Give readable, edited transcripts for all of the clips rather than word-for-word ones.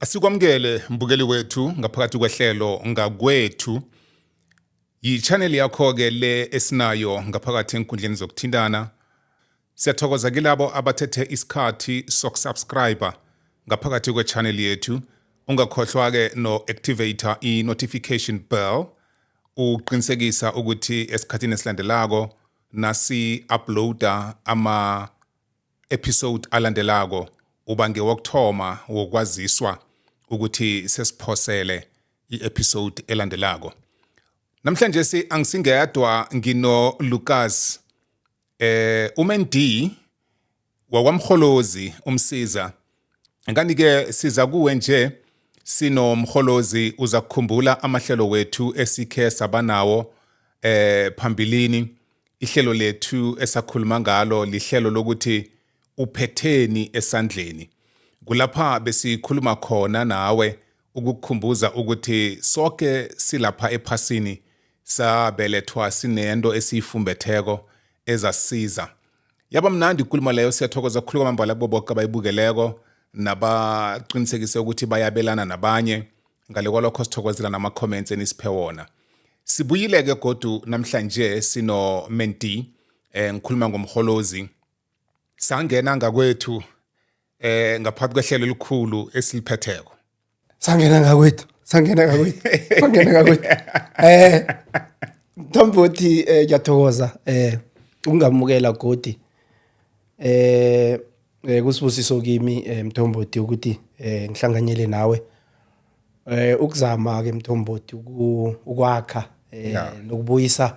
Asikwamukele mbukeli wethu ngaphakathi kwehlelo Ngakwethu. Yi-channel yakho-ke le esinayo ngaphakathi enkundleni zokuthintana. Siyathokoza kilabo abathethe isikhathi sokusubscribe ngaphakathi kwe-channel yethu. Ungakhohlwa-ke no-activator i-notification bell uqinisekisa ukuthi esikhathini esilandelako nasi-uploada ama episode alandelako uba ngewokuthoma wokwaziswa ukuthi sesiphosele i-episode elandelako. Namhlanje si angisingedwa, ngino Lucas uMendi wakwaMholozi umsiza. Ngani ke siza kuwe nje sinomholozi, uza kukhumbula amahlelo wethu esikhe sabanawo phambilini. Ihlelo lethu esakhuluma ngalo lihlelo lokuthi uphetheni esandleni. Kulapha besikhuluma khona nawe ukukukhumbuza ukuthi soke silapha ephasini sabelethwa sinento esiyifumbetheko ezasiza. Yaba mnandi ikuluma leyo, siyathokoza khulu kwamambala kubo boke abayibukeleko nabaqinisekise ukuthi bayabelana nabanye. Ngale kwalokho sithokozela nama-comments enisiphe wona. Sibuyile-ke godu namhlanje sino Menti, ngikhuluma ngomholozi. Sangena ngakwethu ngaphakathi kwehlelo elikhulu esiliphetheko. Sangena ngakwethu, sangena ngakwethu, sangena ngakwethu. Mthombothi, ngiyathokoza ukungamukela godi. Kusibusiso kimi, Mthombothi, ukuthi ngihlanganyele nawe. Ukuzama ke, Mthombothi, ukwakha nokubuyisa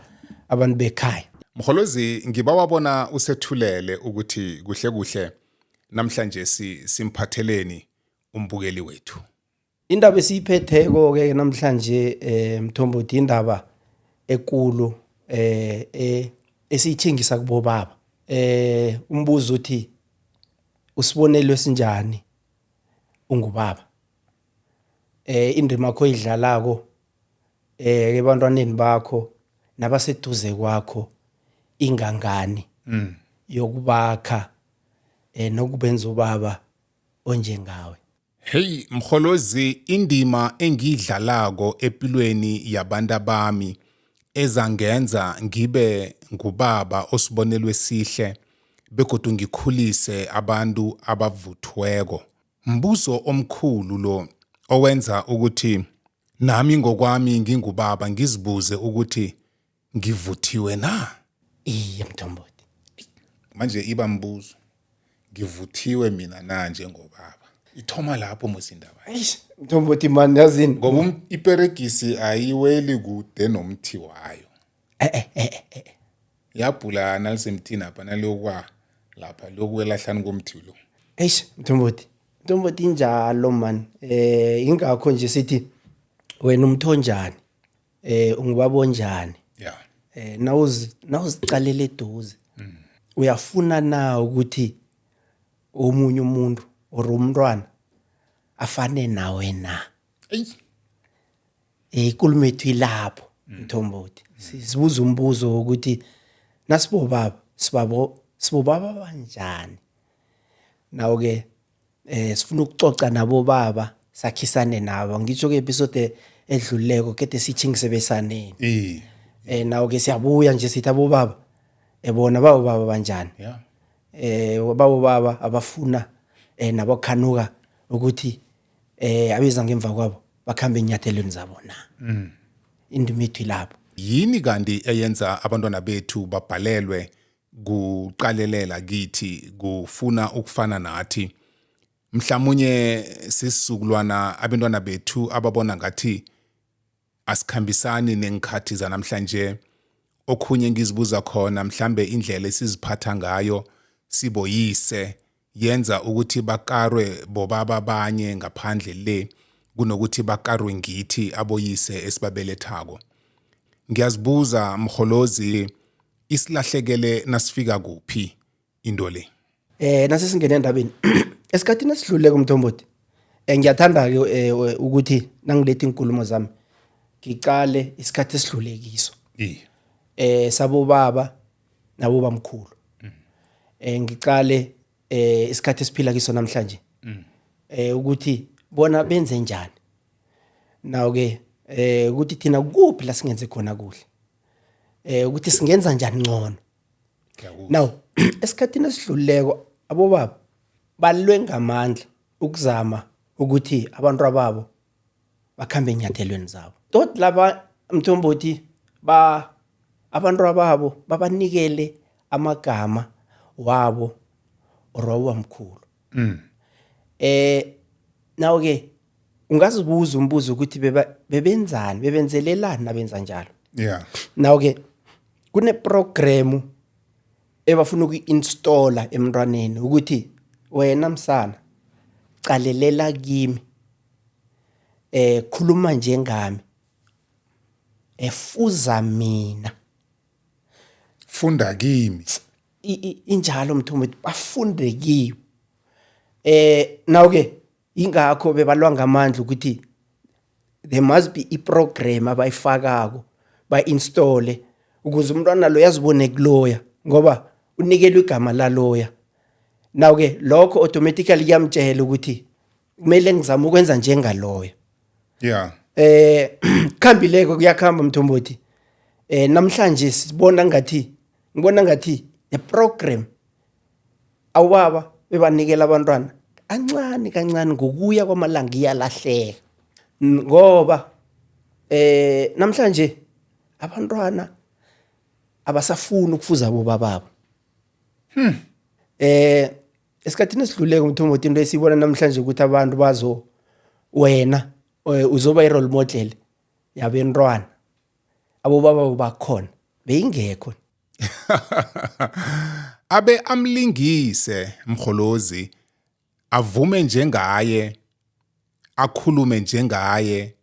abantu bekhaya. Mholozi, ngibawa bona usethulele ukuthi kuhle kuhle namhlanje simphatheleni umbukeli wethu. Indaba esiyiphetheko ke namhlanje, Mthombothi, indaba ekulu esiyithengisa kubobaba. Umbuzo uthi usibonelo esinjani ungubaba? Indima yakho oyidlalako ebantwaneni bakho nabaseduze kwakho ingangani yokubakha nokubenza ubaba onjengawe? Hey Mholozi, indima engiyidlalako empilweni yabantu abami ezangenza ngibe ngubaba osibonelo esihle begodu ngikhulise abantu abavuthweko. Mbuzo omkhulu lo owenza ukuthi nami ngokwami ngingubaba ngizibuze ukuthi ngivuthiwe na? Iye, Mthombothi. Manje iba mbuzo, ngivuthiwe mina na njengobaba? Ithoma lapho mos indaba. Eish, Mthombothi man, yazini. Ngoba iperegisi ayiweli kude nomthi wayo. Yabhula nalisemthini apha nalokwa lapha lokuwela hlanu komthi lo. Eish, Mthombothi. Mthombothi, injalo man. Ingakho nje sithi wena umthonjani? Ungubaba onjani? Nawuzicalela eduze. Uyafuna na ukuthi omunye umuntu or umntwana afane nawe na? Ey. Ikulumo yethu ilapho, Mthombothi. Sibuza umbuzo wokuthi nasibobaba sibabo sibobaba banjani? Nawo ke sifuna ukucoca nabo baba, sakhisane nabo. Ngitsho ke episode edluleko kede sitjhingise besaneni. Nawo ke siyabuya nje sithi abobaba ebona babo baba banjani? Babo baba abafuna nabokhanuka ukuthi abeza ngemva kwabo bakhambe enyathelweni zabo na? Indima ethu ilapho. Yini kanti eyenza abantwana bethu babhalelwe kuqalelela kithi, kufuna ukufana nathi? Mhlamunye sisizukulwana abantwana bethu ababona ngathi asikhambisani nengikhathi zanamhlanje. Okhunye ngizibuza khona, mhlambe indlela esiziphatha ngayo siboyise yenza ukuthi bakarwe bobaba abanye ngaphandle le kunokuthi bakarwe ngithi aboyise esibabelethako. Ngiyazibuza Mholozi, isilahlekele nasifika kuphi into le? Nase singena endabeni esikhathini esidluleko, Mthombothi, ngiyathanda ke ukuthi nangiletha inkulumo zami ngicale isikhathi esidlulekiso sabobaba nabobamkhulu, ngicale isikhathi esiphila kiso namhlanje, ukuthi Bona benze njani. Naw ke ukuthi thina kuphi la singenze khona kuhle. Ukuthi singenza njani ngcono. Now esikhathini esidlulileko abobaba balwe ngamandla ukuzama ukuthi abantu ababo bakhambe enyathelweni zabo. Tot laba mthombothi ba abantu ababo babanikele amagama wabo or wabamkhulu. Naw ke ungazibuza umbuzo ukuthi bebenzani, bebenzelelani nabenza njalo. Naw ke kune program ebafuna ukuyi-installa emntwaneni ukuthi wena msana qalelela kimi, khuluma njengami, efuza mina, funda kimi. Injalo mthombothi, bafunde kiyo. Naw ke ingakho bebalwa ngamandla ukuthi there must be i-program abayifakako, ba-installe ukuze umntwana lo yazibone kuloya, ngoba unikelwe igama laloya. Now ke lokho automatically kuyamtshela ukuthi kumele ngizame ukwenza njengaloya. Khambileko kuyakhamba mthombothi. Namhlanje sibona ngathi, ngibona ngathi the program awubaba bebanikela abantwana kancane kancane ngokuya kwamalanga iyalahleka, ngoba namhlanje abantwana abasafuni ukufuza abobababo. Esikhathini esidluleko mthombothi, into esiyibona namhlanje ukuthi abantu bazo wena uzoba i-role model yabentwana, abobaba bakhona beyingekho. Abe amlingise mholozi, avume njengaye, akhulume njengaye,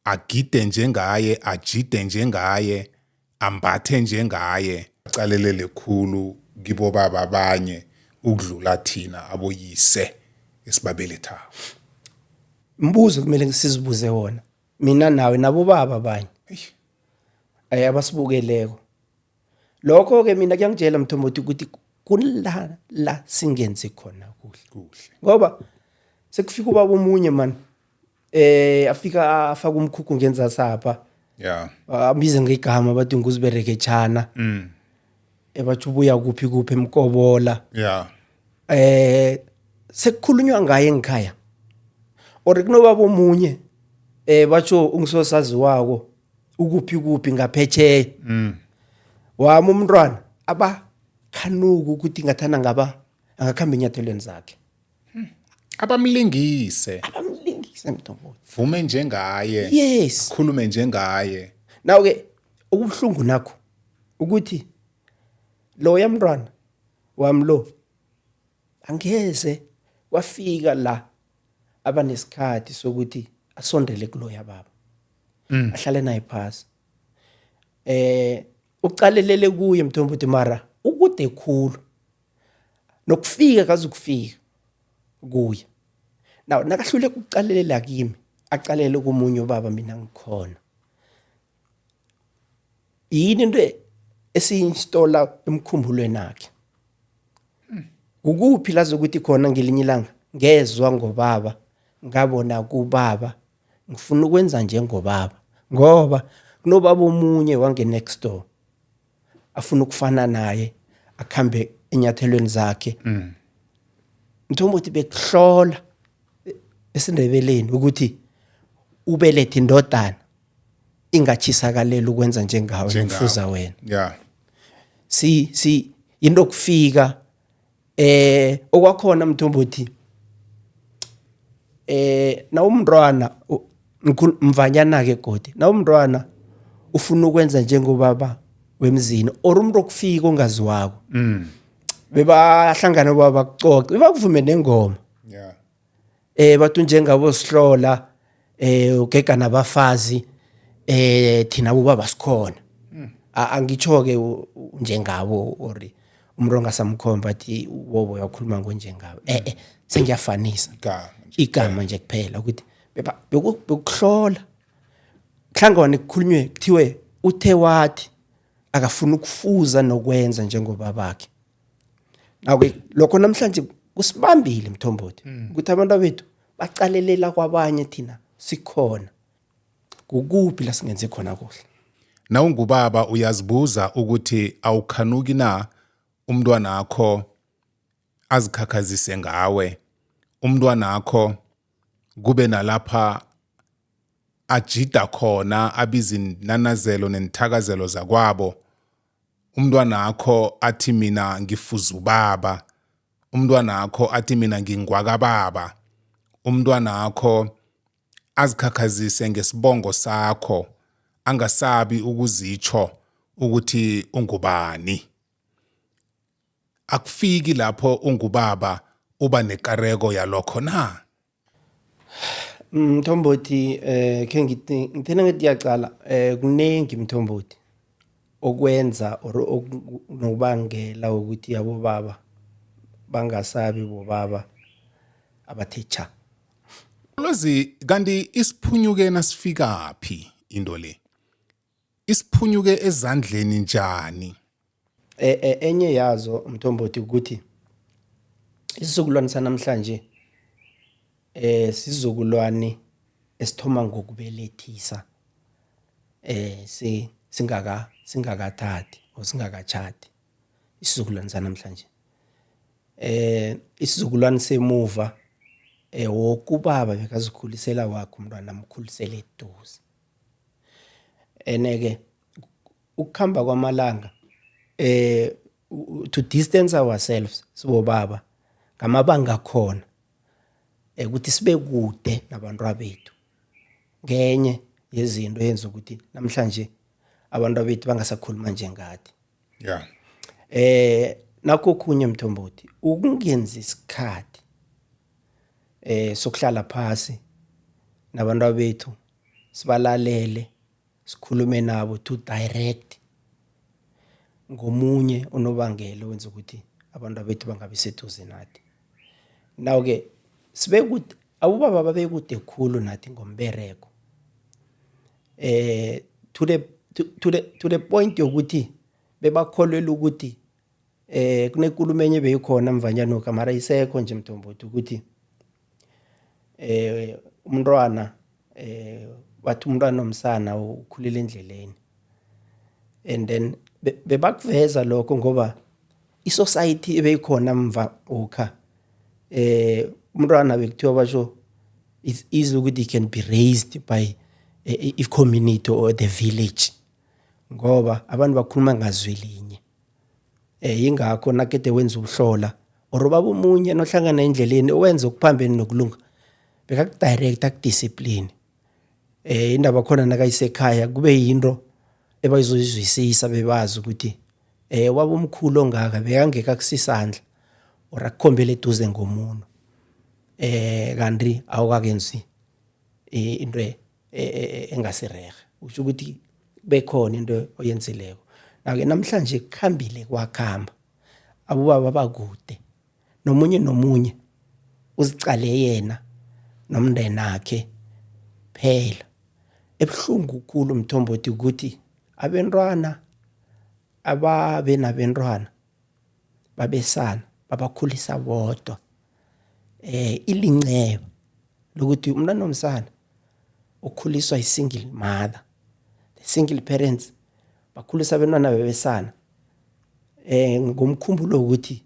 agide njengaye, ajide njengaye, ambathe njengaye, aqalelele khulu kibobaba abanye ukudlula thina aboyise esibabelethako. Mbuzo kumele sizibuze wona mina nawe nabobaba abanye abasibukeleko. Lokho ke mina kuyangitshela mthombothi ukuthi kula la singenzi khona kuhle. Kuhle. Ngoba sekufika ubaba omunye man, afika afaka umkhukhu ngenzasapha. Abize ngegama bathi nguzibereketshana. Ebathi ubuya kuphi kuphi emkobola. Sekukhulunywa ngaye ngikhaya. Or kunobaba omunye batsho ungisosaziwako ukuphi kuphi ngaphetsheya. Wami umntwana abakhanuka ukuthi ngathana ngaba angakhamba enyathelweni zakhe. Abamlingise. Abamlingise mntombothi. Vume njengaye. Yes. Khulume njengaye. Naw ke okubuhlungu nakho ukuthi lo yamntwana wami lo angeze wafika la abanesikhathi sokuthi asondele kuloya baba. Ahlale naye phasi. Uqalelele kuye mthombothi, mara ukude khulu. Nokufika kazukufika kuye. Now nakahluleka ukuqalelela kimi, aqalele komunye ubaba mina ngikhona. Yini into esiyinstola emkhumbulweni akhe? Kukuphi la zokuthi khona ngelinye ilanga ngezwa ngobaba, ngabona kubaba, ngifuna ukwenza njengobaba, ngoba kunobaba omunye wange next door afuna ukufana naye, akhambe enyathelweni zakhe. Mthombothi, bekuhlola esiNdebeleni ukuthi ubelethe indodana ingatshisakalela ukwenza njengawe, nokufuza wena. Si into kufika okwakhona mthombothi, na umntwana mvanyana ke godi, na umntwana ufuna ukwenza njengobaba wemzini or umuntu okufika ongaziwako, bebahlangana baba bakucoce, bebakuvume nengoma. Bathi njengabo sihlola, ugega nabafazi, thina bobaba sikhona. Angitsho ke njengabo or umuntu ongasamkhomba athi wobo uyakhuluma ngonjengabo, sengiyafanisa. Igama nje. Igama nje kuphela ukuthi bekuhlola kuhlangane kukhulunywe kuthiwe uthe wathi akafuna ukufuza nokwenza njengobabakhe. Nawe lokho namhlanje kusibambile mthombothi ukuthi abantu bethu Baqalelela kwabanye thina sikhona. Kukuphi la singenze khona kuhle? Nawungubaba uyazibuza ukuthi awukhanuki na umntwanakho azikhakhazise ngawe, umntwanakho kube nalapha ajida khona abiza inanazelo nenithakazelo zakwabo, umntwanakho athi mina ngifuza ubaba, umntwanakho athi mina ngingwakababa, umntwanakho azikhakhazise ngesibongo sakho, angasabi ukuzitsho ukuthi ungubani. Akufiki lapho ungubaba uba nekareko yalokho na? Mthombothi, khe ngithi ngithena ngithi yacala, kunengi Mthombothi okwenza or okunobangela ukuthi abobaba bangasabi bobaba abathe tjha. Lozi kanti isiphunyuke nasifikaphi into le? Isiphunyuke ezandleni njani? Enye yazo Mthombothi ukuthi isizukulwane sanamhlanje sizukulwane esithoma ngokubelethisa singaka singakathathi or singakatjhadi isizukulwane sanamhlanje. Isizukulwane semuva woke ubaba bekazikhulisela wakhe umntwana amkhulisele eduze. Ene-ke ukukhamba kwamalanga to distance ourselves sibobaba ngamabanga khona ukuthi sibe kude nabantwabethu ngenye yezinto eyenza ukuthi namhlanje abantwabethu bangasakhuluma njengathi. Nakho okhunye Mthombothi, ukungenzi isikhathi sokuhlala phasi nabantwabethu sibalalele, sikhulume nabo to direct ngomunye unobangela owenza ukuthi abantwabethu bangabi seduze nathi. Now-ke sibe kude, abobaba babe kude khulu nathi ngomberego. To the point yokuthi bebakholelwa ukuthi kunekulumo enye beyikhona mvanyana mara isekho nje Mthombothi ukuthi umntwana bathi umntwana omsana ukhulele endleleni, and then bebakuveza lokho ngoba i-society ebeyikhona mva okha umntwana bekuthiwa basho it's easy ukuthi he can be raised by i-community or the village ngoba abantu bakhuluma ngazwi linye. Yingakho nakede wenza ubuhlola or ubaba omunye nohlangana endleleni owenza okuphambene nokulunga bekaku-direct akudiscipline. Indaba khona nakayisekhaya kube yinto ebazoyizwisisa bebazi ukuthi ubaba omkhulu ongaka bekangeke akusisandla or akukhombele eduze ngomuno kanti awukakenzi into engasirehe, usho ukuthi bekhona into oyenzileko. Nake namhlanje kukhambile kwakhamba, abobaba bakude, nomunye nomunye uzicale yena nomndenakhe phela. Ebuhlungu khulu Mthombothi ukuthi abentwana ababe nabentwana babesana babakhulisa bodwa, ilinceba lokuthi umntwana omsana ukhuliswa yi-single mother, the single parents bakhulisa abentwana bebesana ngomkhumbulo wokuthi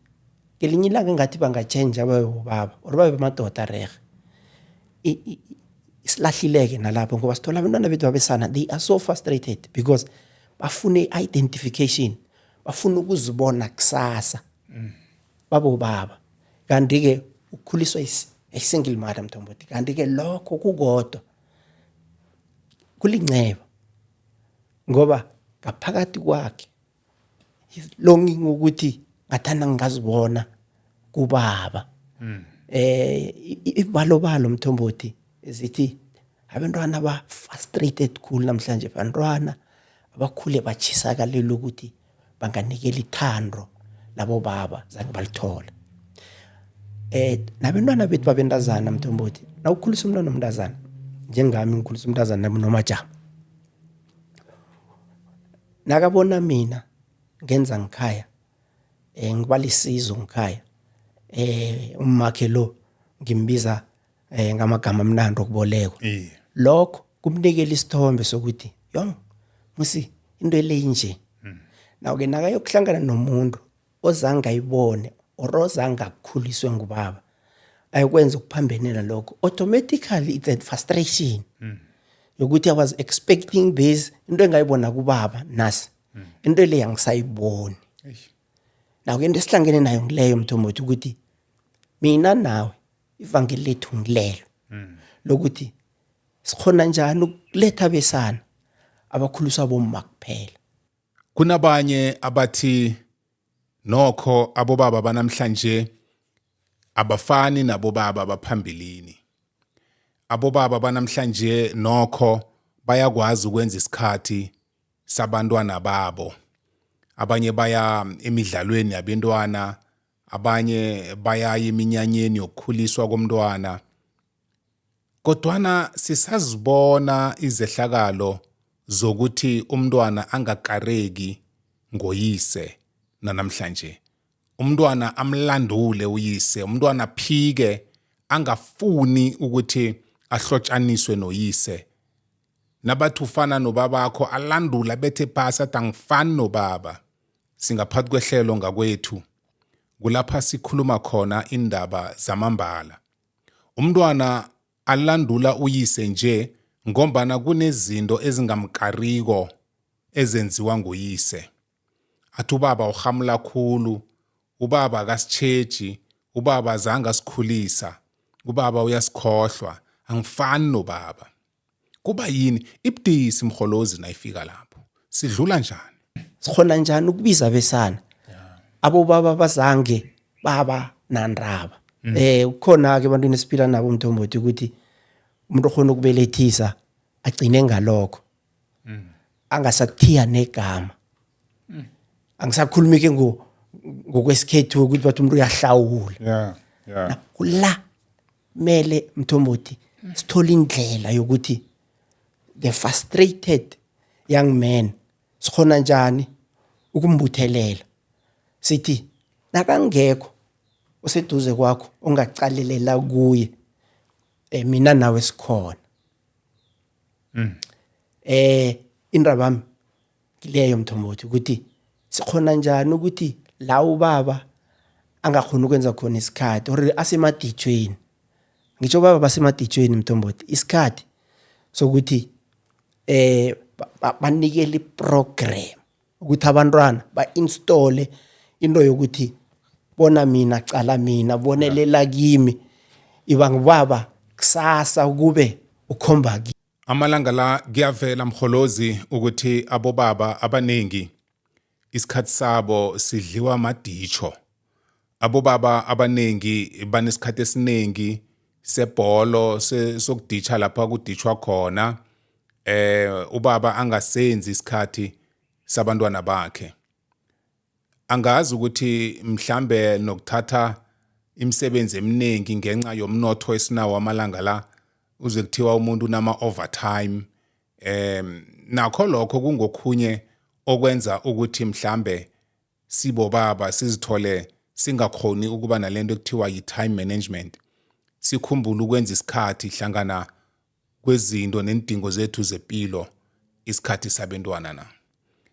ngelinye ilanga engathi bangatjhentjha babe bobaba or babe madoda rerhe. Isilahlileke nalapho ngoba sithola abantwana bethu babesana, they are so frustrated because bafuna i-identification, bafuna ukuzibona kusasa babobaba, kanti-ke ukukhuliswa i-single mother Mthombothi, kanti-ke lokho kukodwa kulinceba ngoba ngaphakathi kwakhe he's longing ukuthi ngathanda ngingazibona kubaba. Ibalobalo Mthombothi zithi abantwana ba frustrated khulu namhlanje, bantwana abakhule batjhisakalela ukuthi banganikela ithando labo baba zange balithola. Nabentwana bethu babentazana Mthombothi, nawukhulisa umntwana omntazana njengami ngikhulisa umntazana nomajama, nakabona mina ngenza ngikhaya ngiba lisizo ngikhaya, ummakhe lo ngimbiza Ngamagama amnandi okubolekwa. Lokho kumnikela isithombe sokuthi yong musi into eleyinje. Naw-ke nakayokuhlangana nomuntu ozange ayibone or ozange akukhuliswe ngubaba, ayokwenza okuphambene nalokho, automatically it's a frustration yokuthi I was expecting this, into engayibona kubaba nasi, into le angisayiboni. Naw-ke into esihlangene nayo ngileyo, mthombothi, ukuthi mina nawe ivangeli lethu ngilelo lokuthi sikhona njani ukuletha besana abakhuliswa bomma kuphela. Kunabanye abathi nokho abobaba banamhlanje abafani nabobaba baphambilini. Abobaba banamhlanje nokho bayakwazi ukwenza isikhathi sabantwana babo. Abanye baya emidlalweni yabentwana, abanye bayaya eminyanyeni yokukhuliswa komntwana. Kodwana sisazibona izehlakalo zokuthi umntwana angakareki ngoyise nanamhlanje. Umntwana amlandule uyise, umntwana aphike angafuni ukuthi ahlotshaniswe noyise. Nabathi ufana nobabakho alandule abethe phasi athi angifani nobaba. Singaphathi kwehlelo ngakwethu kulapha sikhuluma khona indaba zamambala. Umntwana alandula uyise nje ngombana kunezinto ezingamkariko ezenziwa nguyise. Athi ubaba urhamula khulu, ubaba akasitjheji, ubaba azange asikhulisa, ubaba uyasikhohlwa, angifani nobaba. Kuba yini ibudisi mholozi nayifika lapho? Sidlula njani? Sikhona njani ukubiza besana abobaba bazange baba nandaba? Ukhona ke ebantwini esiphila nabo, mthombothi, ukuthi umuntu okhona ukubelethisa agcine ngalokho, angasathiya negama. Angisakhulumi ke ngokwesikhethu ukuthi bathi umuntu uyahlawula. Kula mele, mthombothi, sithole indlela yokuthi the frustrated young man sikhona njani ukumbuthelela, sithi nakangekho oseduze kwakho ongaqalelela kuye, mina nawe sikhona. Indaba yami kileyo, mthombothi, ukuthi sikhona njani ukuthi la ubaba angakhona ukwenza khona isikhathi or asemaditshweni, ngisho baba basemaditshweni, mthombothi, isikhathi sokuthi banikele iprogram ukuthi abantwana ba-installe into yokuthi bona mina, cala mina, bonelela kimi, iba ngubaba kusasa kube ukhomba kimi. Amalanga la kuyavela mholozi ukuthi abobaba abaningi isikhathi sabo sidliwa amaditsho. Abobaba abaningi banesikhathi esiningi sebholo sokuditsha lapha kuditshwa khona, ubaba angasenzi isikhathi sabantwana bakhe. Angazi ukuthi mhlambe nokuthatha imisebenzi eminingi ngenxa yomnotho esinawo amalanga la, uze kuthiwa umuntu unama overtime, nakho lokho kungokhunye okwenza ukuthi mhlambe sibobaba sizithole singakhoni ukuba nalento ekuthiwa yi-time management, sikhumbule ukwenza isikhathi hlangana kwezinto neendingo zethu zepilo, isikhathi sabentwana na.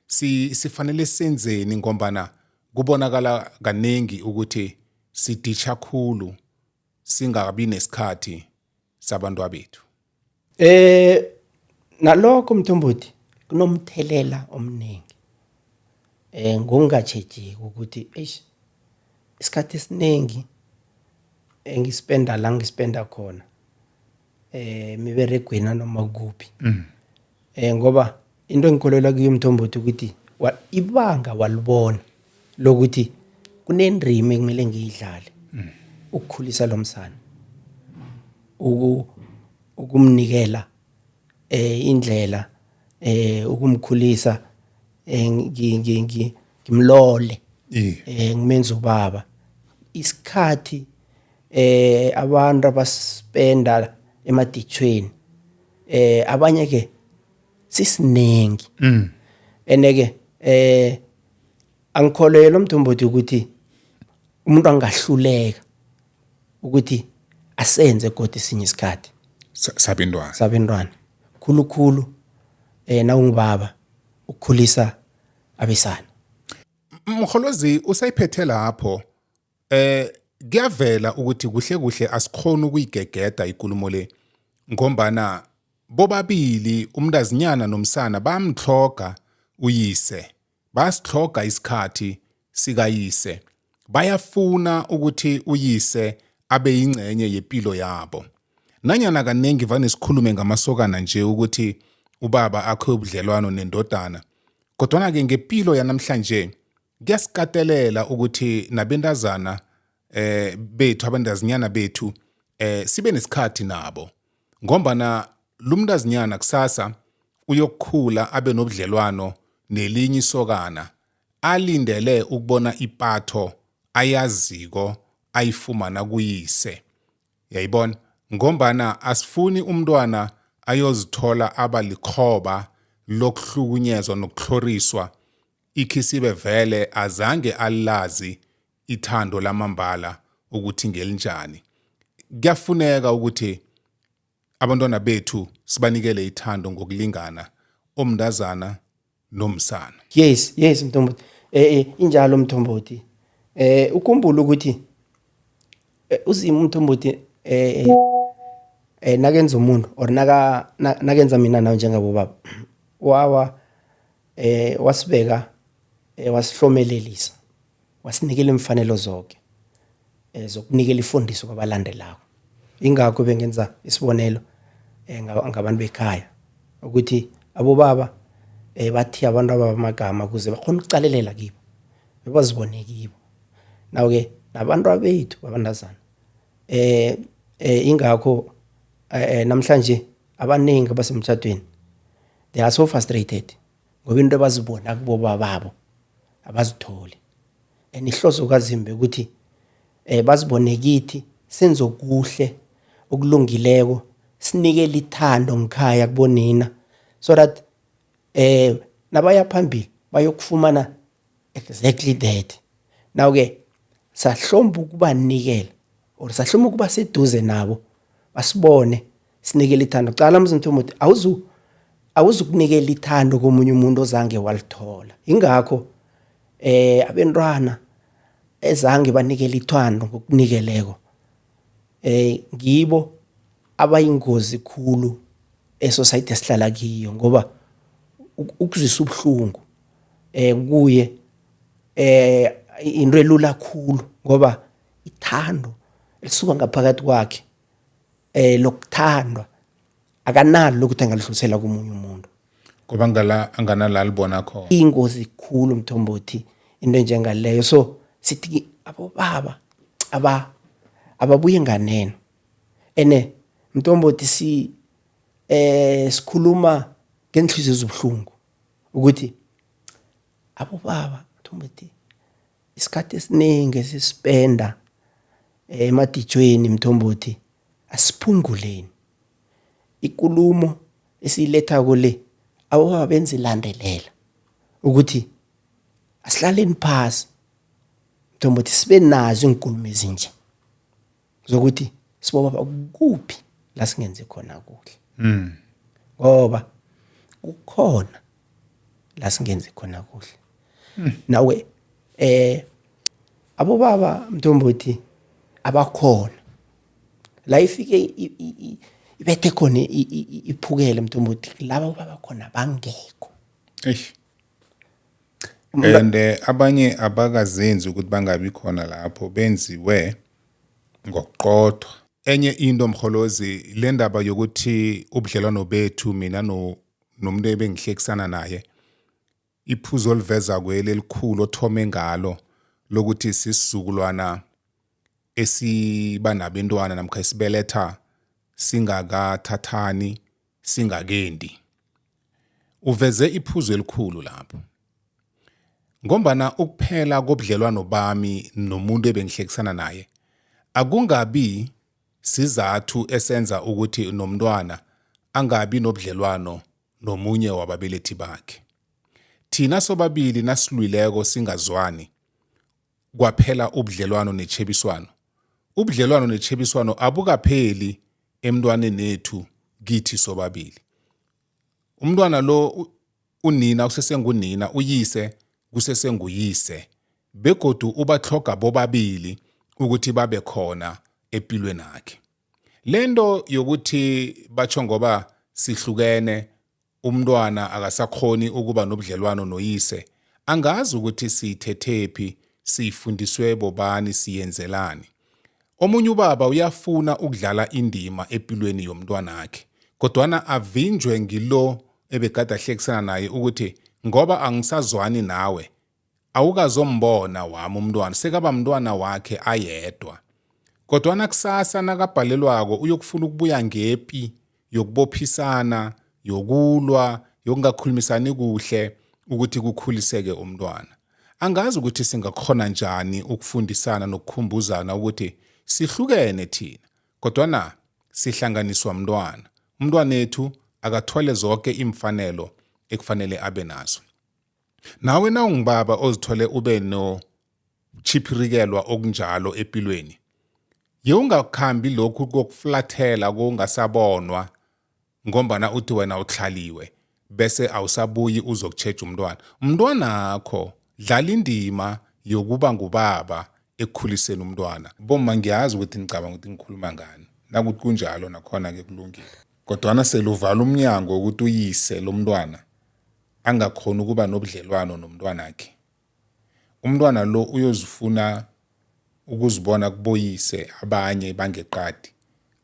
Sifanele senzeni ngombana kubonakala kaningi ukuthi siditsha khulu singabi nesikhathi sabantwabethu? Nalokho, mthombothi, kunomthelela omningi ngokungatjhejeki ukuthi eish, isikhathi esiningi engispenda la ngispenda khona emiberegweni nanoma kuphi, ngoba into engikholelwa kuyo, mthombothi, ukuthi ibanga walibona lokuthi kunendima ekumele ngiyidlale ukukhulisa lo msana, ukumnikela indlela, ukumkhulisa, ngimlole, ngimenze ubaba. Isikhathi abantu abaspenda emaditshweni, abanye ke sisiningi, ene ke angikholelwa, mthombothi, ukuthi umuntu angahluleka ukuthi Asenze godu esinye isikhathi Sabentwana. Sabentwana khulukhulu, nawungubaba ukukhulisa abesana. Mholozi, usayiphethe lapho. Kuyavela ukuthi kuhle kuhle asikhona ukuyigegeda ikulumo le, ngombana bobabili umntazinyana nomsana bamhloga uyise, bayasihloga isikhathi sikayise, bayafuna ukuthi uyise abe yingcenye yepilo yabo. Nanyana kaningi vane sikhulume ngamasokana nje ukuthi ubaba akhe ubudlelwano nendodana, kodwana-ke ngepilo yanamhlanje kuyasikatelela ukuthi nabentazana bethu, abantazinyana bethu, sibe nesikhathi nabo, ngombana lumntazinyana kusasa uyokukhula abe nobudlelwano nelinye isokana, alindele ukubona ipatho ayaziko ayifumana kuyise. Yayibona, ngombana asifuni umntwana ayozithola aba likhoba lokuhlukunyezwa nokuhloriswa, ikhisibe vele azange alazi ithando lamambala ukuthi ngelinjani. Kuyafuneka ukuthi abantwana bethu sibanikele ithando ngokulingana, omntazana nomsana. Yes, Mthombothi. Injalo Mthombothi. Ukhumbule ukuthi uZimu Mthombothi nakenza umuntu or naka nakenza mina nawe njengabo baba, wawa wasibeka, wasihlomelelisa, wasinikela imfanelo zonke zokunikela ifundiso kwabalandelako. Ingakho bengenza isibonelo ngabantu bekhaya ukuthi abobaba bathi abantu abamagama ukuze bakhona ukucalelela kibo, bebazibone kibo. Nawo ke nabantu abethu babantazana, ingakho namhlanje abaningi abasemtshadweni they are so frustrated, ngoba into abazibona kubo bababo abazitholi. And ihloso kaZimbe ukuthi bazibone kithi, senze okuhle okulungileko, sinikele ithando ngikhaya kubonina, so that nabaya phambili bayokufumana exactly that. Now ke sahlomba ukubanikela or sahlomba ukuba seduze nabo, basibone sinikele ithando. Cala mzimthombothi, awuzukunikela ithando komunye umuntu ozange walithola. Ingakho abentwana ezange banikele ithando ngokunikeleko ngibo abayingozi khulu e-society esihlala kiyo, ngoba ukuzwisa ubuhlungu kuye into elula khulu, ngoba ithando elisuka ngaphakathi kwakhe lokuthandwa akanalo lokuthi angalidlulisela komunye umuntu. Ngoba ngala anganala libona khona. Ingozi khulu Mthombothi into enjengaleyo. So sithi abobaba ababuye nganeno. Ene Mthombothi, si sikhuluma ngenhliziyo ezibuhlungu ukuthi abobaba Mthombothi, isikhathi esiningi esispenda emadijweni Mthombothi, asiphunguleni ikulumo esiyilethako le. Abobaba benza ilandelela ukuthi asihlaleni phasi Mthombothi, sibe nazo iinkulumo ezinje zokuthi sibobaba kuphi la singenze khona kuhle, ngoba kukhona la singenze khona kuhle. Nawe abobaba Mthombothi abakhona la ifike ibethe khona, iphukele Mthombothi, laba baba khona bangekho. Eish. And abanye abakazenzi ukuthi bangabi khona lapho, benziwe ngokuqothwa. Enye into Mholozi, le ndaba yokuthi ubudlelwano bethu mina no nomuntu ebengihlekisana naye, iphuzo oliveza kweli elikhulu othome ngalo lokuthi sisizukulwana esiba nabentwana namkha esibeletha singakathathani, singakendi, uveze iphuzo elikhulu lapho, ngombana ukuphela kobudlelwano bami nomuntu ebengihlekisana naye akungabi sizathu esenza ukuthi nomntwana angabi nobudlelwano nomunye wababelethi bakhe. Thina sobabili nasilwileko singazwani, kwaphela ubudlelwano netjhebiswano. Ubudlelwano netjhebiswano abukapheli emntwanenethu kithi sobabili. Umntwana lo unina usesengunina, uyise kusesenguyise begodu ubatlhoga bobabili ukuthi babe khona epilwenakhe. Lento yokuthi batsho ngoba sihlukene umntwana akasakhoni ukuba nobudlelwano noyise angazi ukuthi siyithethephi siyifundiswe bobani siyenzelani. Omunye ubaba uyafuna ukudlala indima epilweni yomntwanakhe kodwana avinjwe ngilo ebegade ahlekisana naye ukuthi ngoba angisazwani nawe awukazombona wami umntwana sekaba mntwana wakhe ayedwa. Kodwana kusasa nakabhalelwako uyokufuna ukubuya ngepi yokubophisana, yokulwa, yokungakhulumisani kuhle ukuthi kukhuliseke umntwana. Angazi ukuthi singakghona njani ukufundisana nokukhumbuzana ukuthi sihlukene thina kodwana sihlanganiswa mntwana. Umntwanethu akathwale zonke iimfanelo ekufanele abe nazo. Nawe nawungubaba ozithole ube no chiphirikelwa okunjalo empilweni yewungakhambi lokhu kokuflathela kongasabonwa ngombana uthi wena utlhaliwe bese awusabuyi uzokutjheja umntwana. Umntwanakho dlala indima yokuba ngubaba ekukhuliseni umntwana. Bomma ngiyazi ukuthi nicabanga ukuthi ngikhuluma ngani, nakuthi kunjalo nakhona-ke kulungile, kodwana sele uvala umnyango ukuthi uyise lomntwana angakhoni ukuba nobudlelwano nomntwanakhe. Umntwana lo uyozifuna ukuzibona kuboyise abanye bangeqadi,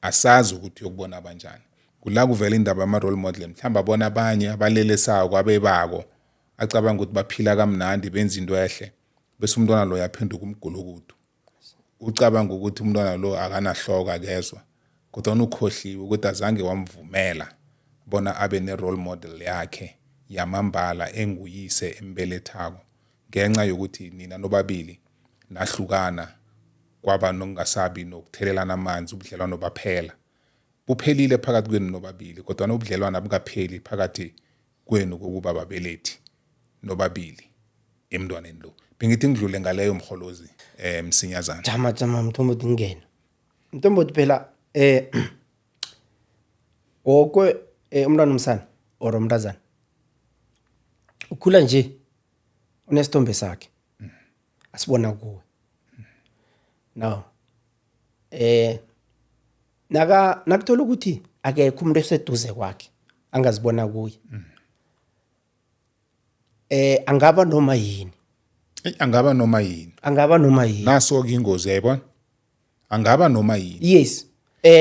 asazi ukuthi uyokubona abanjani. Kula kuvela indaba yama-role model, mhlawumbe abona abanye abalelesako abebako, acabanga ukuthi baphila kamnandi benza into ehle, bese umntwana loyo aphenduka umgulukudu. Ucabanga ukuthi umntwana lo akanahloko akezwa, kodwana ukhohliwe ukuthi azange wamvumela bona abe ne-role model yakhe yamambala enguyise embelethako ngenxa yokuthi nina nobabili nahlukana kwaba nokungasabi nokuthelelana amanzi ubudlelwano baphela. Buphelile phakathi kwenu nobabili kodwana ubudlelwano abukapheli phakathi kwenu kokuba babelethi nobabili emntwaneni lo. Bengithi ngidlule ngaleyo mholozi msinyazana. Jama jama mthombothi ngingena. Mthombothi phela woke umntwana omsana or umntazana ukhula nje unesithombe sakhe asibona kuwe. Now naka nakuthola ukuthi akekho umuntu eseduze kwakhe angazibona kuye. Angaba noma yini. Angaba noma yini. Angaba noma yini. Naso ke ingozi yayibona. Angaba noma yini. Yes.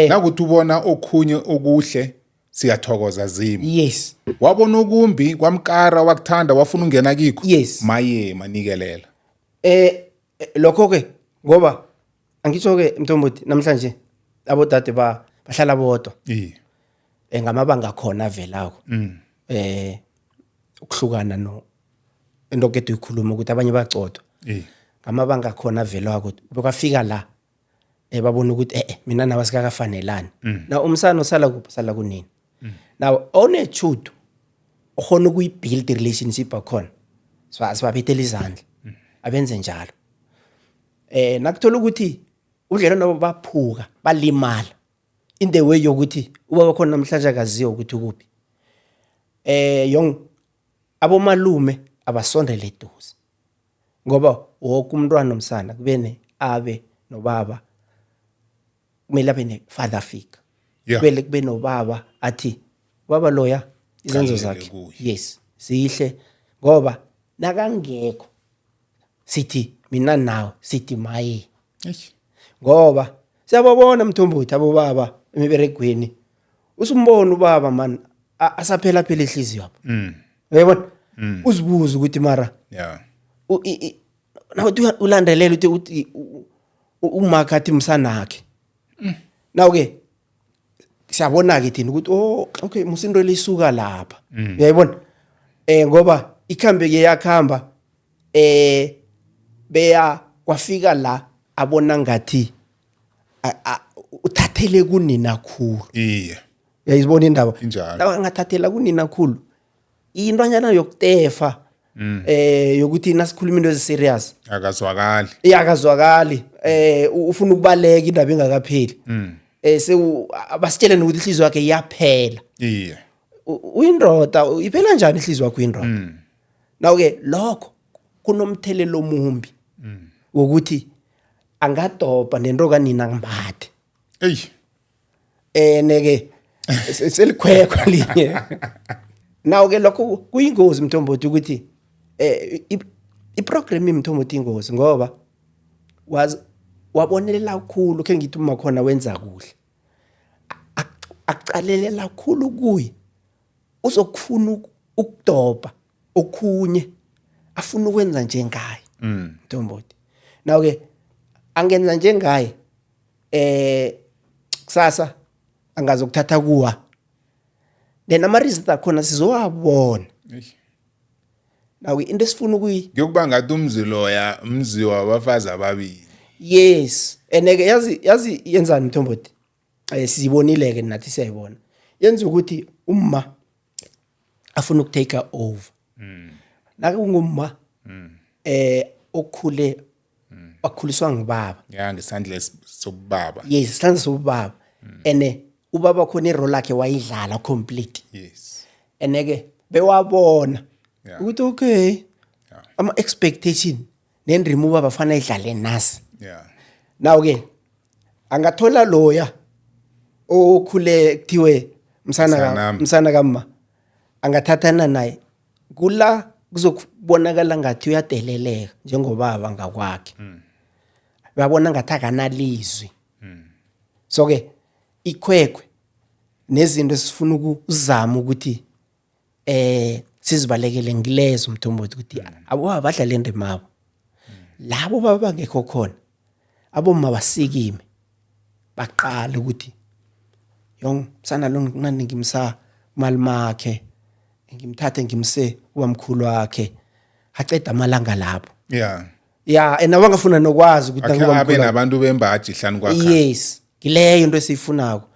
Nakuthi ubona okhunye okuhle siyathokoza Zimu. Yes. Wabona okumbi kwamkara wakuthanda wafuna ungena kikho. Yes. Maye manikelela. Lokho ke ngoba angitsho ke Mthombothi namhlanje abodade ba bahlala bodwa. Iye. Ngamabanga khona avelako. Ukuhlukana no into kade uyikhuluma ukuthi abanye bacodwa. Iye. Ngamabanga khona avelako bekwafika la babona ukuthi mina nawe sikakafanelani. Na umsana usala kuphi usala kunini. Now onethudu okhona ukuyibuild relationship akhona. Sibabethela izandla. Abenze njalo. Nakuthola ukuthi ubudlelwano baphuka balimala in the way yokuthi ubaba khona namhlanje akaziwa ukuthi ukuphi. Yong abomalume abasondele eduze ngoba wonke umntwana omsana kube ne abe nobaba, kumele abe ne father figure. Kumele kube nobaba athi baba loya izenzo zakhe yes sihle, ngoba nakangekho sithi mina nawe sithi maye. Ngoba siyababona Mthombothi abobaba emiberegweni, usumbona ubaba man asaphela phela ihliziyo yapho. Uyabona? Uzibuza ukuthi mara nawuthi ulandelela uthi uthi umakhe athi msanakhe. Now ke siyabona ke thina ukuthi oh okay musinto lisuka lapha. Uyayibona? Ngoba ikhambe ke yakhamba beya kwafika la abona ngathi uthathele kunina khulu. Iye. Uyayibona indaba? Injalo. Lawa angathathela kunina khulu. Intwanyana yokutefa. Yokuthi nasikhuluma into ezi-serious Akazwakali. Iyakazwakali, ufuna ukubaleka indaba ingakapheli. Sewu abasitshele nokuthi ihliziyo yakhe iyaphela. Uyindoda, iphela njani ihliziyo yakho uyindoda? Naw-ke lokho kunomthelelo omumbi wokuthi angadobha nento kanina ngimbathe. Eyi. Ene-ke selikhwekhwe linye. Naw-ke lokho kuyingozi, mthombothi, ukuthi i-program, mthombothi, ingozi ngoba wabonelela khulu. Khe ngithi umakhona wenza kuhle, akucalelela khulu kuye, uzokufuna ukudobha okhunye, afuna ukwenza njengaye, mthombothi. Naw-ke angenza njengaye, kusasa angazokuthatha kuwa, then ama-result akhona sizowabona. Naw into esifuna ukuyi Kuyokuba ngathi umzi loya mzi wabafazi ababili. Yes, and-ke yazi yenzani, mthombothi? Siyibonile-ke nathi, siyayibona, yenza ukuthi umma afuna uku-take over. Nakungumma okhule wakhuliswa ngubaba, Ya, ngesandla sobubaba. Yes, isandla sobubaba, ene ubaba khona i-role yakhe wayidlala complete. Ene-ke bewabona ukuthi okay, ama-expectation nendima ubaba fanele idlale nasi. Now-ke angathola loya okhule kuthiwe msana Msanami. Msana kamma, angathathana naye kula kuzokubonakala ngathi uyadeleleka njengobaba ngakwakhe, babona ngathi akanalizwi. So-ke ikhwekhwe nezinto esifuna ukuzama ukuthi sizibalekele ngilezo, mthombothi, ukuthi abobaba badlale indima yabo. Labo baba bangekho khona, abomma basikime baqale ukuthi yong msana lo nginani ngimsa malumakhe, ngimthathe ngimse kubamkhulu wakhe, aceda amalanga lapho. Ya, and abangafuna nokwazi ukuthi Akhe abe nakubamkhulu. Nabantu bembaji hlanu kwakhe. Yes, ngileyo into esiyifunako.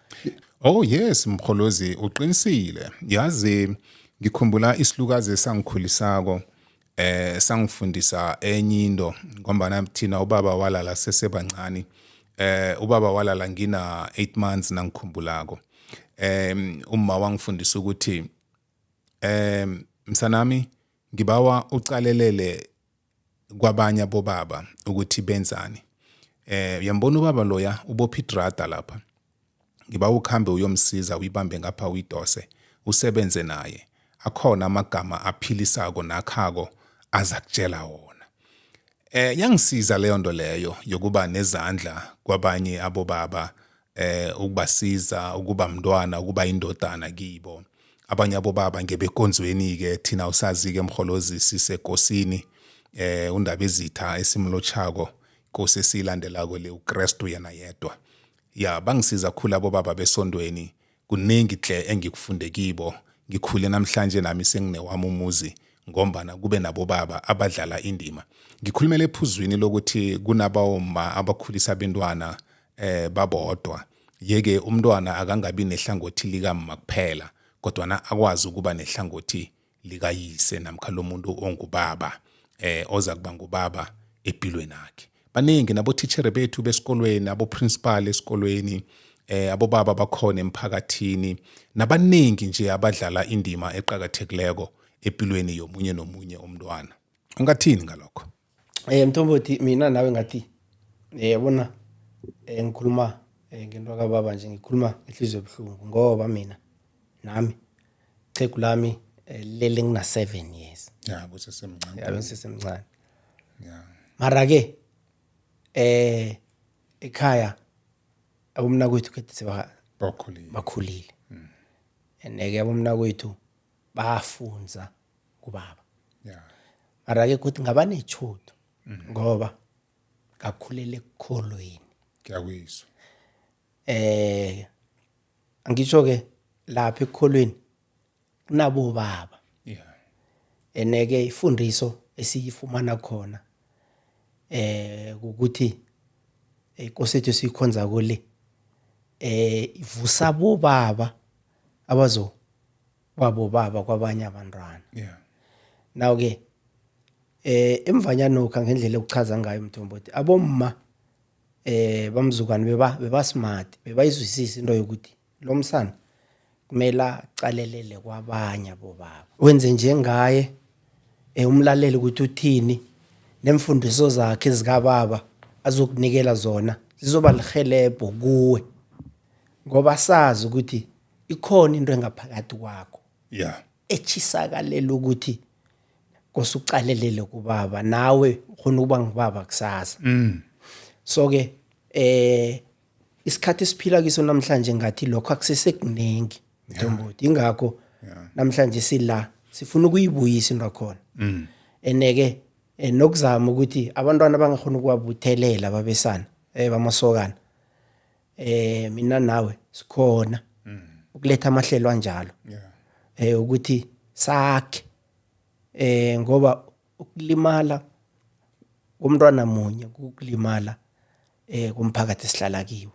Oh yes, Mkholozi, uqinisile. Yazi ngikhumbula isilukazi esangikhulisako, sangifundisa enye into, ngombana thina ubaba walala sesebancane. Ubaba walala ngina 8 months nangikhumbulako. Umma wangifundisa ukuthi msanami, ngibawa ucalelele kwabanye abobaba ukuthi benzani. Uyambona ubaba loya ubopha idrada lapha, ngiba ukhambe uyomsiza, uyibambe ngapha, uyidose, usebenze naye. Akhona amagama aphilisako nakhako aza kutshela wona. Yangisiza leyo nto leyo yokuba nezandla kwabanye abobaba, ukubasiza, ukuba mntwana, ukuba indodana kibo abanye abobaba ngebekonzweni. Ke thina usazi ke, Mholozi, sisekosini, undaba ezitha esimlotshako, inkosi esiyilandelako le, uKristu yena yedwa. Ya, bangisiza khulu abobaba besondweni. Kuningi hle engikufunde kibo. Ngikhule namhlanje nami senginewami umuzi ngombana kube nabobaba abadlala indima. Ngikhulumela ephuzwini lokuthi kunabomma abakhulisa abentwana babodwa, yeke umntwana akangabi nehlangothi likamma kuphela, kodwana akwazi ukuba nehlangothi likayise namkha lomuntu ongubaba, oza kuba ngubaba empilweni yakhe. Baningi nabotitjhere bethu besikolweni, abo-principal esikolweni, abobaba bakhona emphakathini, nabaningi nje abadlala indima eqakathekileko empilweni yomunye nomunye umntwana. Ungathini ngalokho? Mthombothi, mina nawe ngathi yabona, ngikhuluma ngento kababa nje, ngikhuluma ngenhliziyo ebuhlungu ngoba mina nami ichegu lami lele ngina 7 years. Ya, kusesemncane. Yabe ngisesemncane. Mara ke ekhaya abomnakwethu kade seba Bakhulile. Bakhulile, and ke abomnakwethu bafunza kubaba. Mara ke kuthi ngaba nechudo ngoba ngakhulela ekukholweni. Ngiyakuyizwa. Angisho ke lapha ekukholweni kunabo baba. Eneke ifundiso esiyifumana khona ukuthi inkosi ethu esiyikhonza kule ivusa bobaba abazo kwabo baba kwabanye abantwana. Now ke Emvanyana ngendlela okuchaza ngayo mthombothi, abomma bamzukwane beba smart, bebayizwisisa into yokuthi lo msana kumele aqalelele kwabanye abobaba. Wenze njengaye, umlalele ukuthi uthini, nemfundiso zakhe zikababa azokunikela zona zizoba lihelebho kuwe, ngoba sazi ukuthi ikhona into engaphakathi kwakho echisakalela ukuthi kosuqalelele kubaba, nawe ukhona ukuba ngubaba kusasa. So ke isikhathi esiphila kiso namhlanje ngathi lokho akusesekuningi mthombothi, ingakho namhlanje sila sifuna ukuyibuyisa into khona. Eneke nokuzama ukuthi abantwana bangakhona ukuwabuthelela babesana bamasokana, mina nawe sikhona ukuletha amahlelo anjalo ukuthi sakhe, ngoba ukulimala komntwana munye kukulimala komphakathi esihlala kiwo.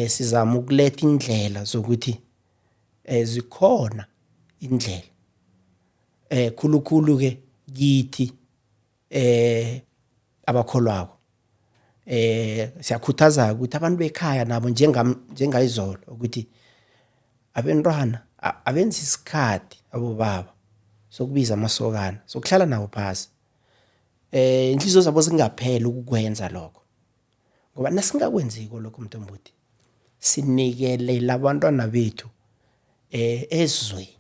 Sizama ukuletha indlela zokuthi zikhona indlela, khulukhulu ke kithi abakholwako. Siyakhuthaza ukuthi abantu bekhaya nabo njengam njengayizolo ukuthi abentwana abenze isikhathi abobaba sokubiza amasokana, sokuhlala nawo phasi, inhliziyo zabo zingaphela ukukwenza lokho, ngoba nasingakwenziko lokho mntombothi sinikelela abantwana bethu ezweni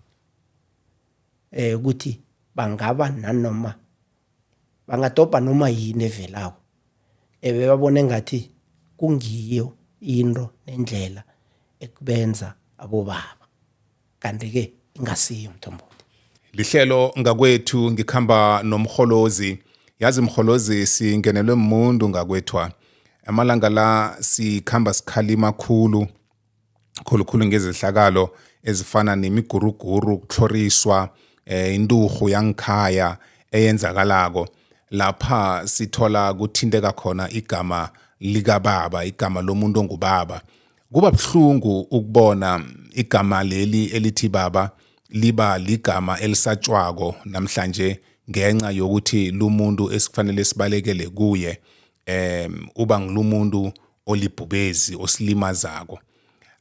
ukuthi bangaba nanoma bangadobha noma yini evelako, ebebabona engathi kungiyo into nendlela ekubenza abobaba, kanti-ke ingasiyo mthombothi. Lihlelo ngakwethu, ngikhamba nomrholozi. Yazi mrholozi, singenelwe muntu ngakwethwa amalanga la, sikhamba sikhalima khulu khulukhulu ngezehlakalo ezifana nemiguruguru, ukutlhoriswa, inturhu yangikhaya eyenzakalako. Lapha sithola kuthinteka khona igama likababa, igama lomuntu ongubaba. Kuba buhlungu ukubona igama leli elithi baba liba ligama elisatshwako namhlanje ngenxa yokuthi lumuntu esifanele sibalekele kuye uba ngilumuntu olibhubezi osilimazako.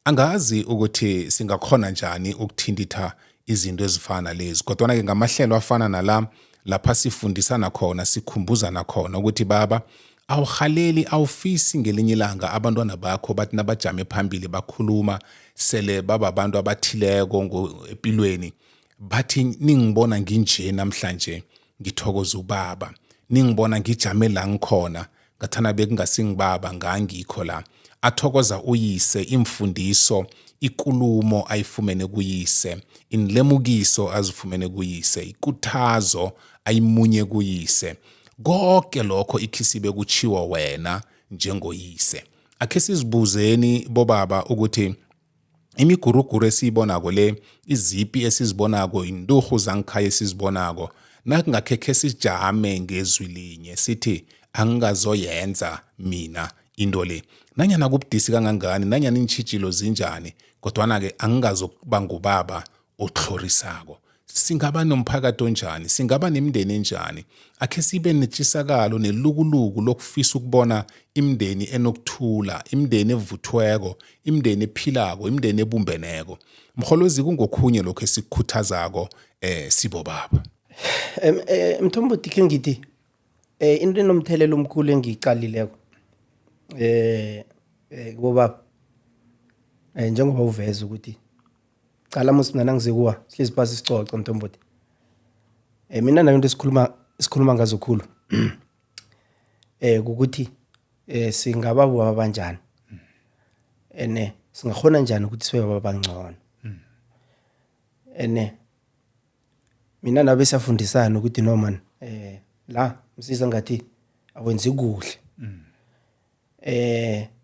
Angazi ukuthi singakhona njani ukuthintitha izinto ezifana lezi, kodwana-ke ngamahlelo afana nala lapha sifundisana khona, sikhumbuzana khona ukuthi baba awuhaleli, awufisi ngelinye ilanga abantwana bakho bathi nabajame phambili bakhuluma sele bababantu abathileko empilweni, bathi ningibona nginje namhlanje ngithokoza ubaba, ningibona ngijame la ngikhona ngathana bekungasingibaba ngangikho la. Athokoza uyise imfundiso, ikulumo ayifumene kuyise, inlemukiso azifumene kuyise, ikuthazo ayimunye kuyise, konke lokho ikhisibe kutshiwo wena njengoyise. Akhe sizibuzeni bobaba ukuthi imiguruguru esiyibonako le, izipi esizibonako, inturhu zangikhaya esizibonako, nakungakhe khe sijame ngezwi linye sithi angingazoyenza mina into le, nanyana kubudisi kangangani, nanyana iintjhijilo zinjani, kodwana-ke angingazokuba ngubaba otlhorisako. Singaba nomphakathi onjani? Singaba nemindeni enjani? Akhe sibe netshisakalo nelukuluku lokufisa ukubona imindeni enokuthula, imindeni evuthweko, imindeni ephilako, imindeni ebumbeneko. Mrholozi, kungokhunye lokho esikukhuthazako sibobaba. Mthombothi, khe ngithi into enomthelela omkhulu engiyiqalileko kubobaba, njengoba uveza ukuthi cala musi mina nangizekuwa sihlezi phasi sicoce mthombothi, mina nayo into esikhuluma ngazo khulu ukuthi singaba bobaba banjani, ene singakhona njani ukuthi sibe baba bangcono. Ene mina nabe siyafundisana ukuthi no man, la msiza ngathi awenzi kuhle,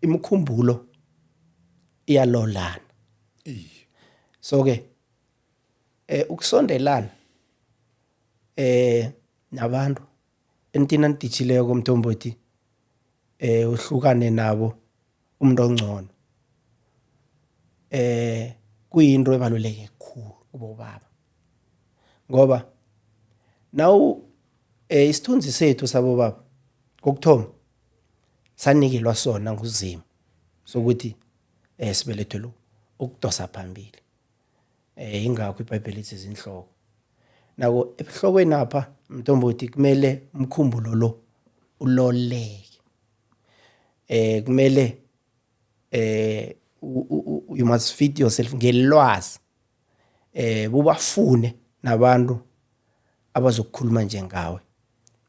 imikhumbulo iyalolana. So ke ukusondelana nabantu entina niditjhileko mthombothi, uhlukane nabo umuntu ongcono, kuyinto ebaluleke khulu kubobaba, ngoba nawu Isithunzi sethu sabobaba kokuthoma sanikelwa sona nguZimu sokuthi sibelethelwe ukudosa phambili. Ingakho iBhayibheli lithi izinhloko. Nako ebuhlokweni apha mntombothi kumele umkhumbulo lo uloleke. Kumele you must feed yourself ngelwazi. Bubafune nabantu abazokukhuluma njengawe.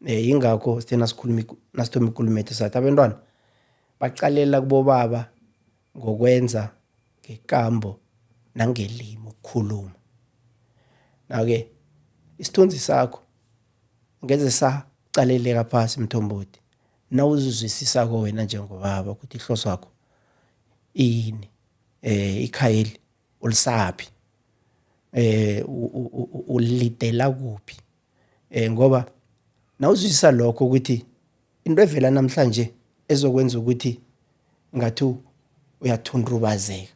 Ingakho sithe nasikhuluma nasithoma ikulumo yethu sathi abantwana baqalela kubobaba ngokwenza, ngekambo nangelimi ukukhuluma. Now-ke isithunzi sakho ngeze saqaleleka phasi mthombothi nawuzizwisisako wena njengobaba ukuthi ihloso yakho iyini, ikhayeli ulisaphi, ulidela kuphi, ngoba nawuzwisisa lokho ukuthi into evela namhlanje ezokwenza ukuthi ngathi uyathundubazeka,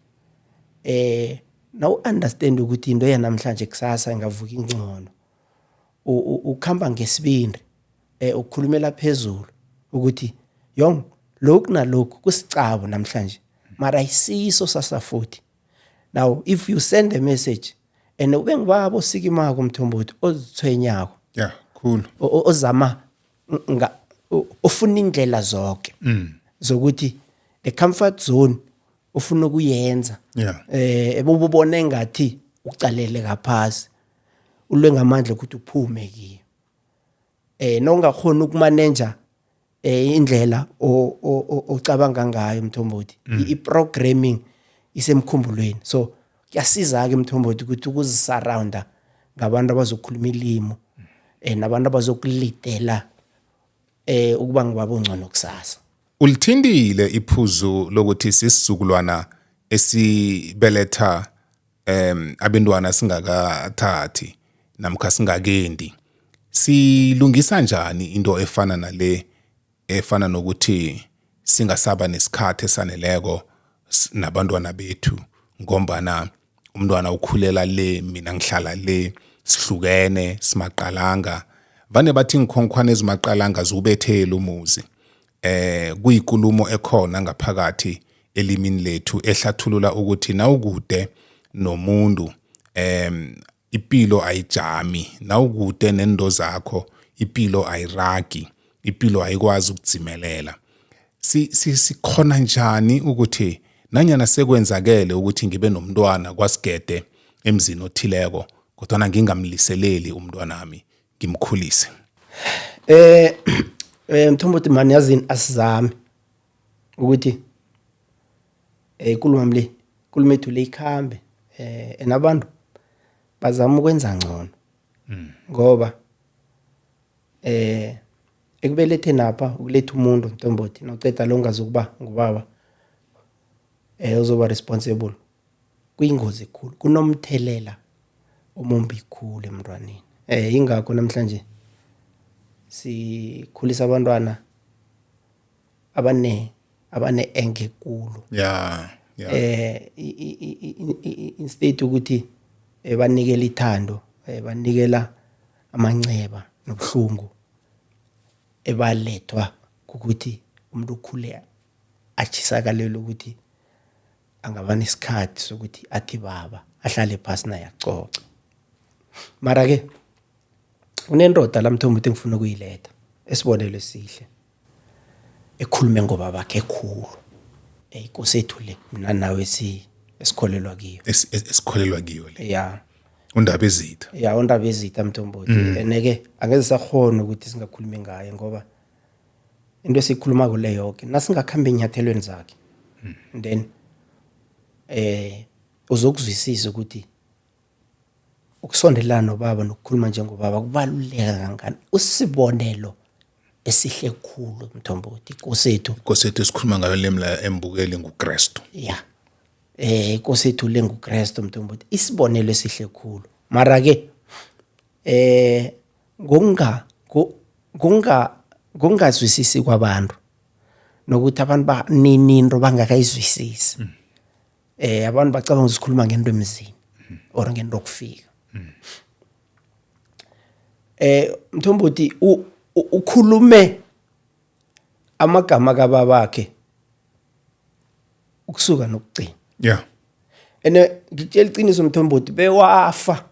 nawu-understand ukuthi into yanamhlanje kusasa ingavuka ingcono, ukhamba ngesibindi, ukhulumela phezulu ukuthi yong lokhu nalokhu kusicabo namhlanje mara ayisiso sasa futhi. Now if you send a message and ube ngubaba osikimako mthombothi ozithwenyako, Yeah, cool. Ozama ofuna indlela zonke zokuthi the comfort zone ufuna ukuyenza, ebububona engathi ucalele ngaphasi, ulwe ngamandla ukuthi uphume kiyo, nongakhona ukumanenja indlela ocabanga ngayo mthombothi, i-programming isemkhumbulweni. So kuyasiza ke mthombothi ukuthi ukuzisurrounda ngabantu abazokhuluma ilimi nabantu abazokulidela ukuba ngibaba ongcono kusasa. Ulithintile iphuzu lokuthi sisizukulwana esibeletha abentwana singakathathi namkha singakendi. Silungisa njani into efana nale, efana nokuthi singasaba nesikhathi esaneleko nabantwana bethu, ngombana umntwana ukhulela le, mina ngihlala le, sihlukene simaqalanga? Vane bathi inkhonkhwane ezimaqalanga ziwubethele umuzi. Kuyikulumo ekhona ngaphakathi elimini lethu ehlathulula ukuthi nawukude nomuntu ipilo ayijami, nawukude nendo zakho ipilo ayiragi, ipilo ayikwazi ukudzimelela. Sikhona njani ukuthi nanyana sekwenzakele ukuthi ngibe nomntwana kwasigede emzini othileko, kodwana ngingamliseleli umntwanami, ngimkhulise? Mthombothi mani, yazini, asizame ukuthi inkulumo le, inkulumo ethu le ikhambe, nabantu bazama ukwenza ngcono, ngoba ekubeletheni apha ukuletha umuntu mthombothi, noceda lo ngazokuba ngubaba uzoba responsible, kuyingozi khulu, kunomthelela omumbi khulu emntwaneni. Ingakho namhlanje sikhulisa abantwana abane anger ekulu, instead ukuthi banikela ithando, banikela amanceba nobuhlungu ebalethwa ukuthi umuntu ukhule atshisakalele ukuthi angaba nesikhathi sokuthi athi baba, ahlale phasi naye acoce. Mara ke kunendoda la mthombothi engifuna ukuyiletha, esibonelo esihle, ekhulume ngoba bakhe ekhulu, inkosi ethu le mina nawe si esikholelwa kiyo. Esikholelwa kiyo le. Ya. Undaba ezitha. Ya, undaba ezitha mthombothi. Ene-ke angeze sakhona ukuthi singakhulumi ngaye, ngoba into esiyikhulumako le yoke nasingakhamba enyathelweni zakhe, then uzokuzwisisa ukuthi ukusondelana nobaba nokukhuluma njengobaba kubaluleka kangani. Usibonelo esihle khulu mthombothi, inkosi ethu. Inkosi ethu esikhuluma ngayo lemla embukeli nguKristu. Ya, inkosi ethu le nguKristu mthombothi, isibonelo esihle khulu. Mara ke ngokunga ngokunga ngokungazwisisi kwabantu nokuthi abantu banini into bangakayizwisisi, abantu bacabanga ukuthi sikhuluma ngento emzini or ngento okufika. Mthombothi, Ukhulume amagama kababakhe ukusuka nokugcina. Ene ngikutshela iqiniso mthombothi, bewafa.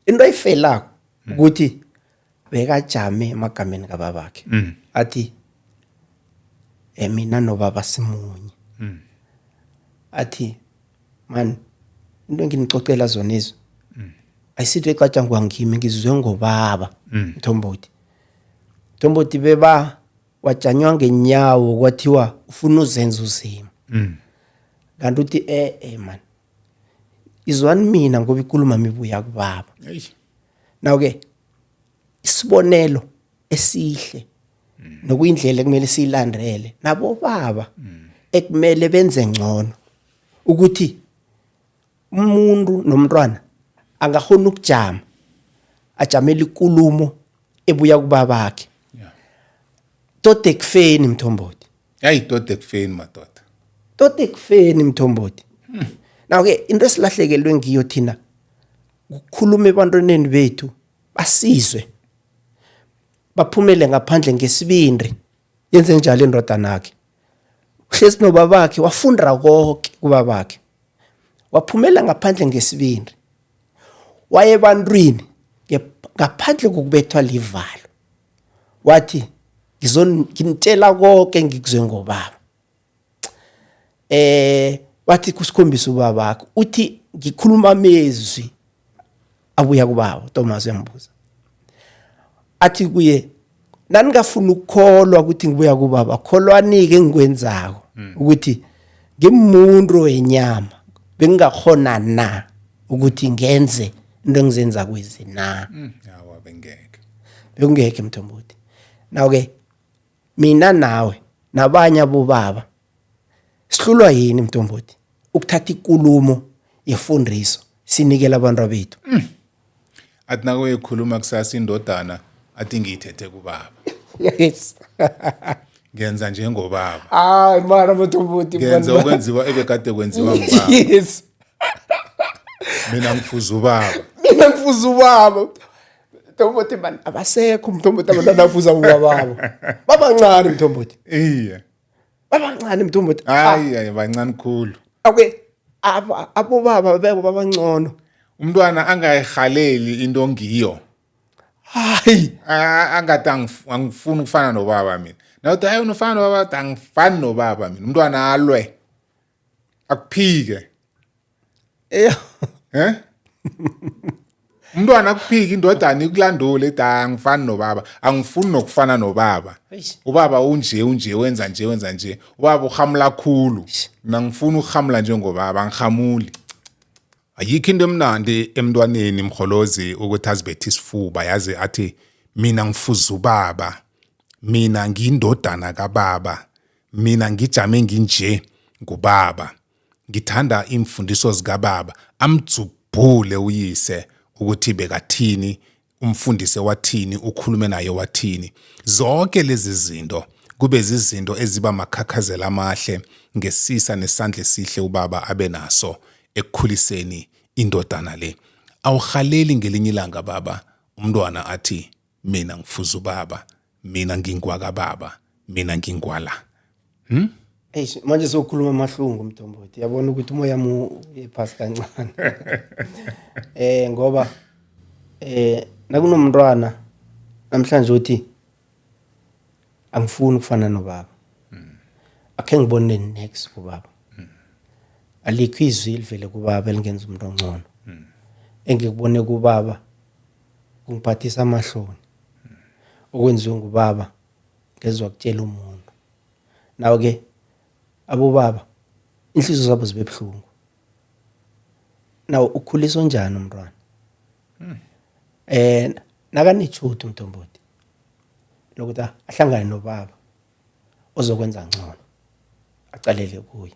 Into ayifelako ukuthi bekajame emagameni kababakhe. Athi mina nobaba simunye. Athi man, into enginicocela zona izo ayisitho ecatshangwa ngimi, ngizwe ngobaba. Mthombothi, mthombothi, beba wajanywa ngenyawo kwathiwa ufuna uzenza uzima. Kanti uthi man, izwani mina ngoba ikuluma mibuya kubaba. Now ke isibonelo esihle nokuyindlela ekumele siyilandele nabo baba ekumele benze ngcono ukuthi umuntu nomntwana angakhona ukujama ajamele ikulumo ebuya kubabakhe. Tode ekufeni mthombothi. Hayi, tode ekufeni madoda. Tode ekufeni mthombothi. Now ke into esilahlekelwe ngiyo thina ukukhuluma ebantwaneni bethu, basizwe baphumele ngaphandle ngesibindi. Yenze njalo indodana yakhe, uhlezi nobabakhe, wafunda konke kubabakhe, waphumela ngaphandle ngesibindi, waye ebantwini ngaphandle kokubethwa livalo, wathi nginitshela konke engikuzwe ngobaba. Wathi kusikhombisa ubabakho, uthi ngikhuluma amezwi abuya kubaba. Thomas uyambuza athi kuye, naningafuni ukukholwa ukuthi ngibuya kubaba, kholwani-ke engikwenzako ukuthi ngimuntu wenyama, bengingakhona na ukuthi ngenze into engizenza kwezi na? Awa, bengeke. Bekungekhe mthombothi. Naw-ke mina nawe nabanye abobaba sihlulwa yini mthombothi ukuthatha ikulumo yefundiso sinikele abantu bethu? Athi nakuyekhuluma kusasa indodana athi ngiyithethe kubaba. Ngenza njengobaba. Hayi mara mthombothi. Ngenza okwenziwa ebekade kwenziwa ngubaba. Mina ngifuza ubaba. Mina ngifuza ubaba mthombothi. Man, abasekho mthombothi abantwana afuza ubababo, babancane mthombothi. Babancane mthombothi. Hayi hayi, bancane khulu. Okay, abobaba bebo babangcono. Umntwana angayihaleli into ongiyo. Hayi. Angathi angifuni ukufana nobaba mina. Nawuthi hayi unofana nobaba, athi angifani nobaba mina. Umntwana alwe, akuphike. Eh, umntwana akuphike, indodana ikulandule ithi angifani nobaba, angifuni nokufana nobaba. Ubaba unje unje, wenza nje wenza nje, ubaba uhamula khulu, mina ngifuna ukuhamula njengobaba, angihamuli. Ayikho into emnandi emntwaneni mholozi ukuthi azibethe isifuba, yazi, athi mina ngifuza ubaba, mina ngiyindodana kababa, mina ngijame nginje ngubaba, ngithanda imfundiso zikababa. Amdzubhule uyise ukuthi bekathini, umfundise wathini, ukhulume naye wathini. Zonke lezi zinto kube zizinto eziba makhakhazela amahle ngesisa nesandla esihle ubaba abe naso ekukhuliseni indodana le. Awuhaleli ngelinye ilanga baba umntwana athi mina ngifuza ubaba, mina ngingwaka baba, mina ngingwala. Eish, manje sokhuluma amahlungu mthombothi, yabona ukuthi umoya mu uye phasi kancane ngoba nakunomntwana namhlanje uthi angifuni ukufana nobaba, akhe ngibone next kubaba, alikho izwi elivele kubaba elingenza umuntu ongcono. Engikubone kubaba kungiphathisa amahloni, okwenziwe ngubaba ngezwa kutshela umuntu. Nawe ke abobaba inhliziyo zabo zibe buhlungu. Nawe ukhuliswa njani umntwana nakanetjhudu mthombothi lokuthi ahlangane nobaba ozokwenza ngcono, acalele kuye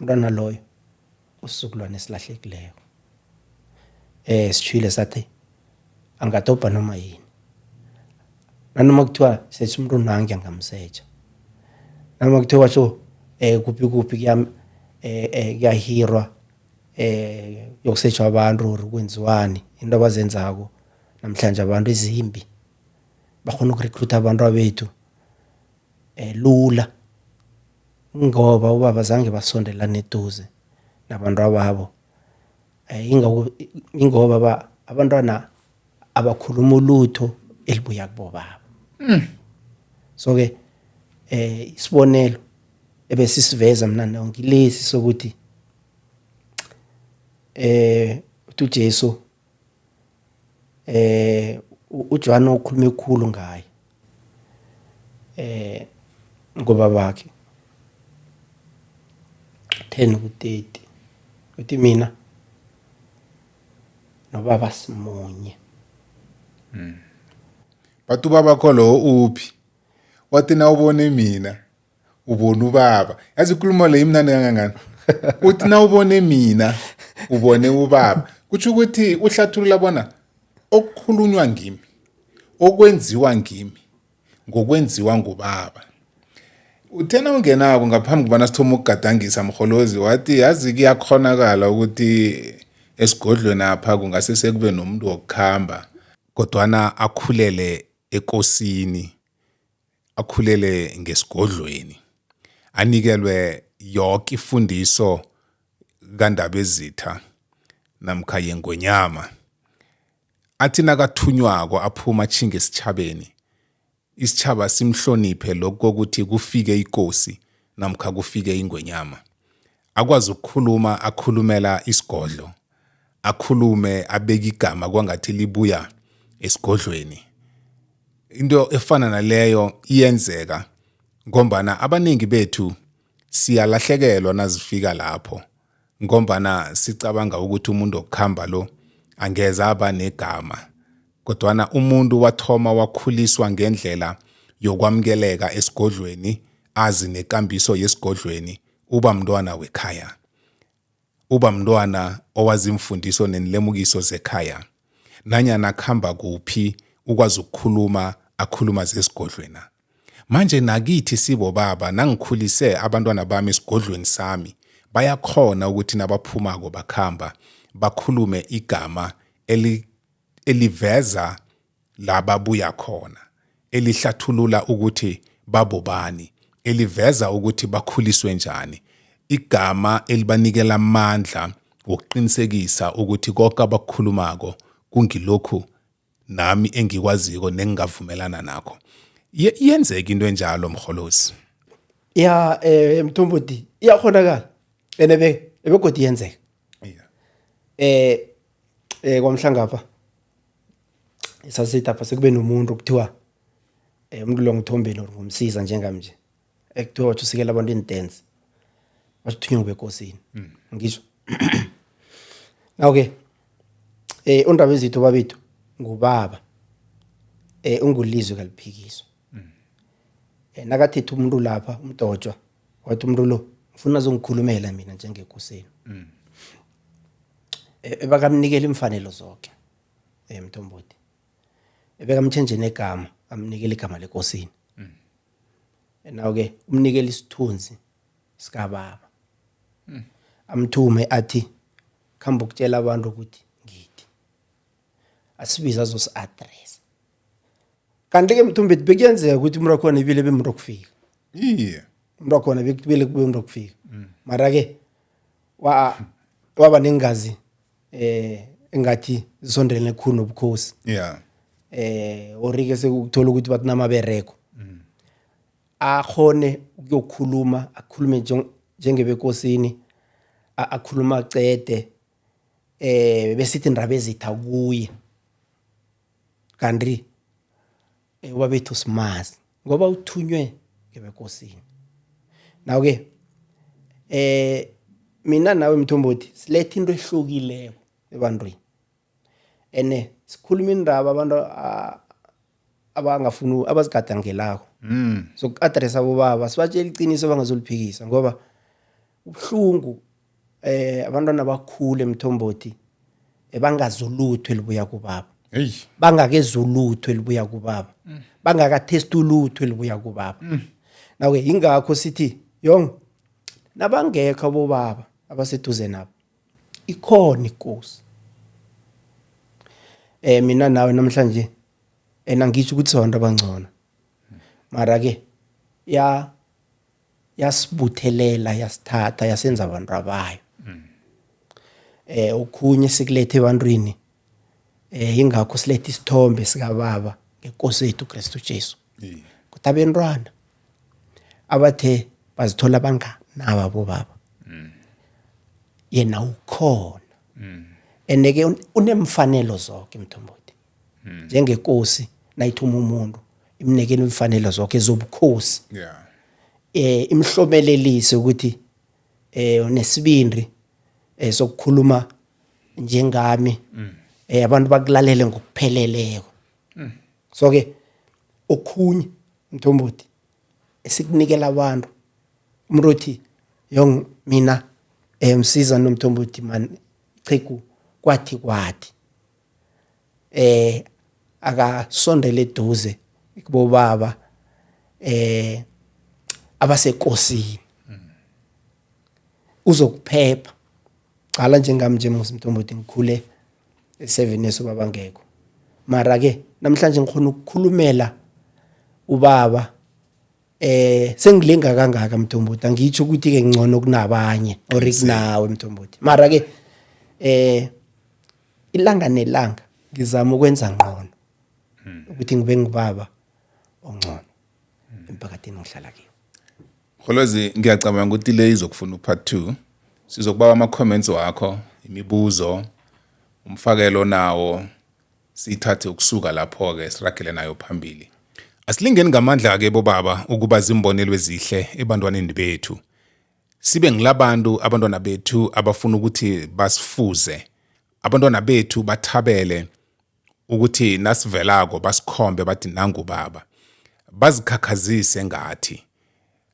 umntwana loyo, usizukulwane esilahlekileko. Sithwile sathi angadobha noma yini, nanoma kuthiwa sethi umuntu nangi angamseja, nanoma kuthiwa so kuphi kuphi kuya kuyahirwa yokusetshwa abantu or kwenziwani, into abazenzako namhlanje abantu ezimbi. Bakhona ukurecruit abantu abethu lula ngoba ubaba zange basondelane eduze nabantu ababo. Ingoba abantwana abakhuluma ulutho elibuya kubobaba. So ke isibonelo ebesisiveza mina nawe ngilesi sokuthi uthi uJesu uJohn ukhuluma ekhulu ngaye ngoba bakhe 10 ku 30, uthi mina nobaba simunye. Bathi ubabakho lo uphi? Wathi nawubone mina ubona ubaba. Yazi inkulumo le imnandi kangangani? Uthi nawubone mina ubone ubaba, kutsho ukuthi uhlathulula bona okukhulunywa ngimi, okwenziwa ngimi, ngokwenziwa ngubaba. Uthena ungenako ngaphambi kubana sithoma ukugadangisa, mholozi, wathi yazi kuyakhonakala ukuthi esigodlweni apha kungase sekube nomuntu wokukhamba, kodwana akhulele ekosini, akhulele ngesigodlweni, anikelwe yoke ifundiso kaNdabezitha namkha yengonyama, athi nakathunywako aphuma atjhinge esitjhabeni, isitjhaba simhloniphe lokhu kokuthi kufike ikosi namkha kufike ingwenyama, akwazi ukukhuluma akhulumela isigodlo, akhulume abeke igama kwangathi libuya esigodlweni. Into efana naleyo iyenzeka ngombana abaningi bethu siyalahlekelwa nazifika lapho, ngombana sicabanga ukuthi umuntu okukhamba lo angeze aba negama, kodwana umuntu wathoma wakhuliswa ngendlela yokwamukeleka esigodlweni, azi nekambiso yesigodlweni, uba mntwana wekhaya, uba mntwana owazi imfundiso nenlemukiso zekhaya. Nanyana akhamba kuphi ukwazi ukukhuluma akhuluma zesigodlweni. Manje nakithi sibobaba, nangikhulise abantwana bami esigodlweni sami, bayakhona ukuthi nabaphumako bakhamba bakhulume igama eliveza la babuya khona, elihlathulula ukuthi babobani, eliveza ukuthi bakhuliswe njani, igama elibanikela amandla wokuqinisekisa ukuthi konke abakukhulumako kungilokhu nami engikwaziko nengingavumelana nakho. Iyenzeka into enjalo, mholozi? Ya, mthombothi, iyakhonakala ene be ebegodi iyenzeka. Kwamhlangapha esasithi apha sekube nomuntu okuthiwa umuntu lo ngithombeni or ngumsiza njengami nje, ekuthiwa wathi usikela abantu intense, wasithunywa ngubekosini. Ngisho okay, undaba ezithu babethu ngubaba ungulizwe kaliphikiswa. Nakathethe umuntu lapha umdojwa, wathi umuntu lo ngifuna azongikhulumela mina njengekosini. Bakamnikela imfanelo zonke mthombothi, bekamtshenje negama, amnikela igama lekosini. Naw ke umnikela isithunzi sikababa, amthume athi khamba ukutshela abantu ukuthi ngithi asibize azosi-address. Kanti-ke mthumbethi bekuyenzeka ukuthi umuntu wakhona ibile bemuntu okufika. Umuntu wakhona bekubile kube umuntu okufika, mara-ke waba nengazi engathi zisondelene khulu nobukhosi. Orike sekuthola ukuthi bathi namabereko akhone ukuyokhuluma, akhulume njengebekosini, akhuluma acede, besithi indaba ezitha kuye. Kanti ubabethu simazi ngoba uthunywe ngebekosini. Naw ke mina nawe mthombothi siletha into ehlukileko ebantwini, ene sikhuluma indaba abantu abangafuni abazigadangelako. So ku-address abobaba, sibatshela iqiniso abangazoliphikisa, ngoba ubuhlungu abantwana bakhule mthombothi bangazulutho elibuya kubaba. Bangakezulutho elibuya kubaba, bangakathesti ulutho elibuya kubaba. Nawe ingakho sithi yong nabangekho abobaba abaseduze nabo, ikhona inkosi. Mina nawe namhlanje And angisho ukuthi sibantu abangcono, mara ke ya yasibuthelela, yasithatha, yasenza abantu abayo. Okhunye sikulethe ebantwini, ingakho silethe isithombe sikababa ngeNkosi yethu Kristu Jesu, ukuthi abentwana abathe bazithola banganabo abobaba, yena ukhona. Ene-ke unemfanelo zonke, mthombothi, njengenkosi nayithuma umuntu imnikela imfanelo zonke zobukhosi, imhlomelelise ukuthi unesibindi sokukhuluma njengami, abantu bakulalele ngokupheleleko. So ke okhunye, mthombothi, esikunikela abantu, umuntu othi yong mina msiza nomthombothi man chegu kwathi kwathi, akasondele eduze kubobaba abasekosini, uzokuphepha. Cala njengami nje mthombothi, ngikhule 7 years ubaba ngekho, mara ke namhlanje ngikhona ukukhulumela ubaba. Sengilinga kangaka, mthombothi, angitsho ukuthi ke ngcono kunabanye or kunawe, mthombothi, mara ke ilanga nelanga ngizama ukwenza ngcono ukuthi ngibe ngubaba ongcono emphakathini ngihlala kiwo. Kholozi, ngiyacabanga ukuthi le izokufuna u-part 2. Sizokubawa ama-comments wakho, imibuzo, umfakelo nawo, siyithathe ukusuka lapho-ke siragele nayo phambili. Asilingeni ngamandla-ke bobaba ukuba zimbonelo ezihle ebantwaneni bethu. Sibe ngilabantu abantwana bethu abafuna ukuthi basifuze. Abantwana bethu bathabele ukuthi nasivelako basikhombe bathi nangu baba. Bazikhakhazise ngathi.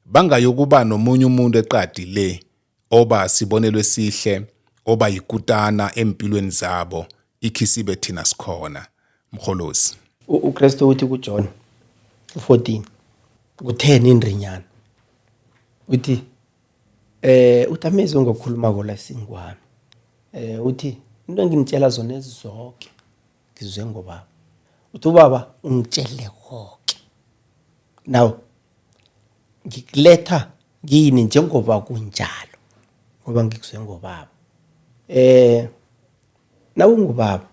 Bangayokuba nomunye umuntu eqadi le oba sibonelo esihle, oba yikutana empilweni zabo, ikhisibe thina sikhona. Mrholozi. UKristu uthi kuJohn 14 ku-10 indrinyana, uthi uthi amezwi engiwakhulumako la singwami, uthi into enginitshela zona ezonke ngizwe ngobaba, uthi ubaba ungitshele konke, now ngikuletha kini njengoba kunjalo ngoba ngikuzwe ngobaba. Nawungubaba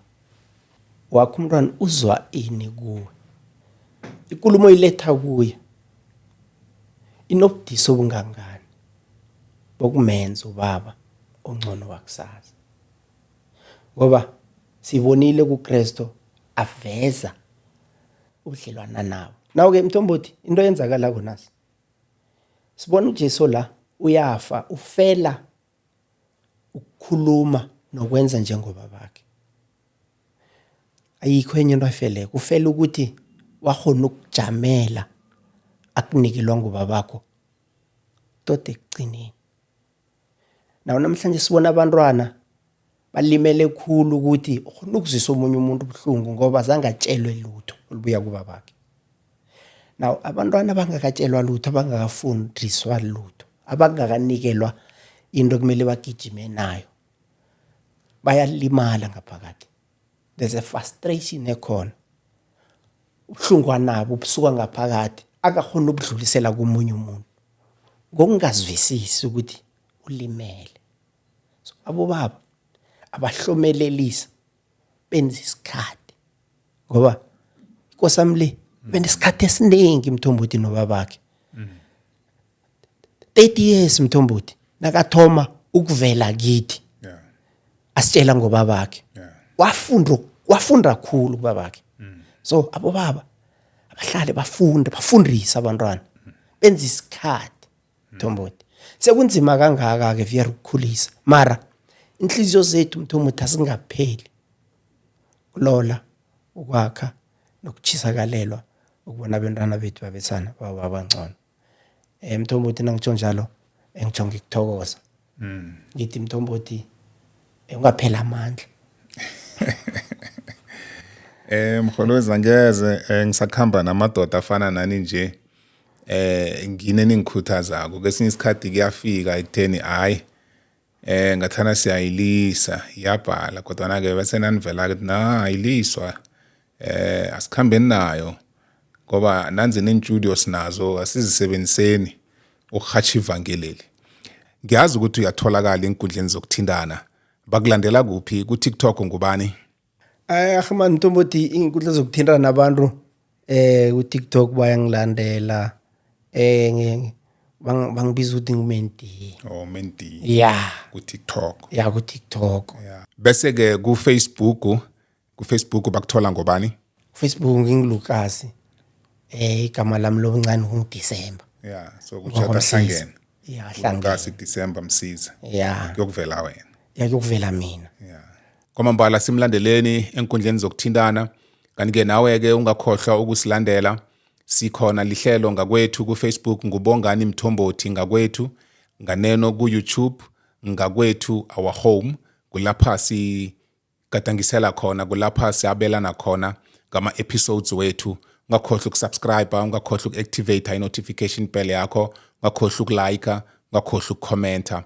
wakho umntwana uzwa ini kuwe? Ikulumo oyiletha kuye inobudisi obungangani bokumenza ubaba ongcono wakusasa? Ngoba sibonile kuKristu aveza ubudlelwana nabo. Naw-ke mthombothi, into eyenzakalako nasi, sibona uJesu la uyafa, ufela ukukhuluma nokwenza njengoba bakhe. Ayikho enye into ayifeleko, ufela ukuthi wakhona ukujamela akunikelwa ngubabakho tode ekugcineni. Nawo namhlanje sibona abantwana balimele khulu ukuthi ukhona ukuzwisa omunye umuntu ubuhlungu ngoba zange atshelwe lutho olubuya kubabakhe. Now abantwana abangakatshelwa lutho, abangakafundiswa lutho, abangakanikelwa into ekumele bagijime nayo, bayalimala ngaphakathi. There's a frustration ekhona, ubuhlungu anabo busuka ngaphakathi, akakhona ukudlulisela komunye umuntu ngokungazwisisi ukuthi ulimele. So abobaba abahlomelelisa benza isikhathi, ngoba inkosami le benesikhathi esiningi mthombothi nobabakhe, 30 years mthombothi, nakathoma ukuvela kithi asitshela ngobabakhe, wafunda, wafunda khulu kubabakhe. So abobaba abahlale bafunde, bafundise abantwana, benze isikhathi. Mthombothi, sekunzima kangaka ke viyara ukukhulisa, mara inhliziyo zethu mthombothi azingapheli kulola ukwakha nokuchisakalelwa ukubona abentwana bethu babesana baba abangcono. Mthombothi, nangitsho njalo engitsho ngikuthokoza, ngithi mthombothi, ungaphela amandla. Mkholozi, angeze ngisakhamba namadoda afana nani nje. Ngine ningikhuthazako. Kesinye isikhathi kuyafika ekutheni hayi ngathana siyayilisa, iyabhala, kodwa na ke bese nanivela ke na ayiliswa. Asikhambeni nayo ngoba nanzi neenstudio sinazo, asizisebenziseni ukurhatjha ivangeleli. Ngiyazi ukuthi uyatholakala enkundleni zokuthintana. Bakulandela kuphi? Ku-TikTok ngubani? Ay ahman Mthombothi, iinkundla zokuthintana nabantu ku-TikTok bayangilandela, bangibiza ukuthi nguMendi. Oh, Mendi. Ya. Ku-TikTok. Ya, ku-TikTok. Yeah. Bese-ke ku-Facebook, ku-Facebook bakuthola ngobani? Facebook nginguLucas. Igama lami lobuncane kunguDecember. Yeah, so kushada hlangene. Ya, hlangene. Lucas December Msiza. Ya. Kuyokuvela wena. Ya, kuyokuvela mina. Yeah. Kwamambala simlandeleni enkundleni zokuthintana. Kanti-ke nawe-ke ungakhohlwa ukusilandela. Sikhona lihlelo ngakwethu ku-Facebook nguBongani Mthombothi ngakwethu, nganeno ku-YouTube ngakwethu our home, kulapha sigadangisela khona, kulapha siyabelana khona ngama-episodes wethu. Ungakhohlwa ukusubscribe, ungakhohlwa uku-activate i-notification bell yakho, ungakhohlwa ukulike, ungakhohlwa ukukhomenta.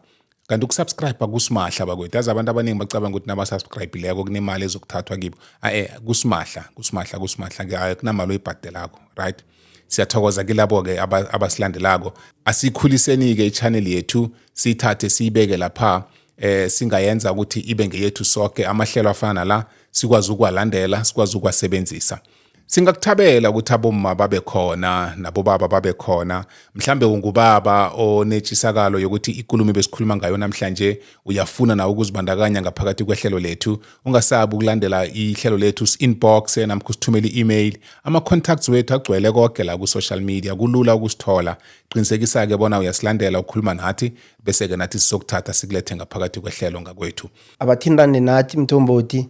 Kanti ukusubscribe kusimahla bakwethu. Yazi abantu abaningi bacabanga ukuthi nabasubscribe-ileko kunemali ezokuthathwa kibo. Ae, kusimahla, kusimahla, kusimahla, kunamali oyibhadelako, right? Siyathokoza kilabo-ke abasilandelako. Asikhuliseni-ke i-channel yethu, siyithathe siyibeke lapha, singayenza ukuthi ibe ngeyethu sonke. Amahlelo afana nala sikwazi ukuwalandela, sikwazi ukuwasebenzisa. Singakuthabela ukuthi abomma babe khona nabobaba babe khona. Mhlambe ungubaba onetshisakalo yokuthi ikulumo besikhuluma ngayo namhlanje uyafuna nawe ukuzibandakanya ngaphakathi kwehlelo lethu, ungasabi ukulandela ihlelo lethu, inbox namkha usithumele i-email. Ama-contacts wethu agcwele konke la ku-social media, kulula ukusithola. Qinisekisa-ke bona uyasilandela, ukhuluma nathi, bese-ke nathi sizokuthatha sikulethe ngaphakathi kwehlelo ngakwethu. Abathintane nathi Mthombothi.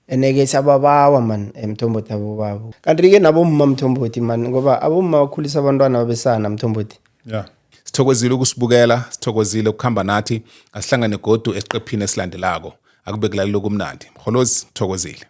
Eneke siyababawa man, Mthombothi, abobaba. Kanti-ke nabomma Mthombothi man, ngoba abomma bakhulisa abantwana babesana Mthombothi. Yeah. Sithokozile ukusibukela, sithokozile ukuhamba nathi. Asihlangane godu esiqephini esilandelako. Akube kulalela okumnandi. Mholozi, thokozile.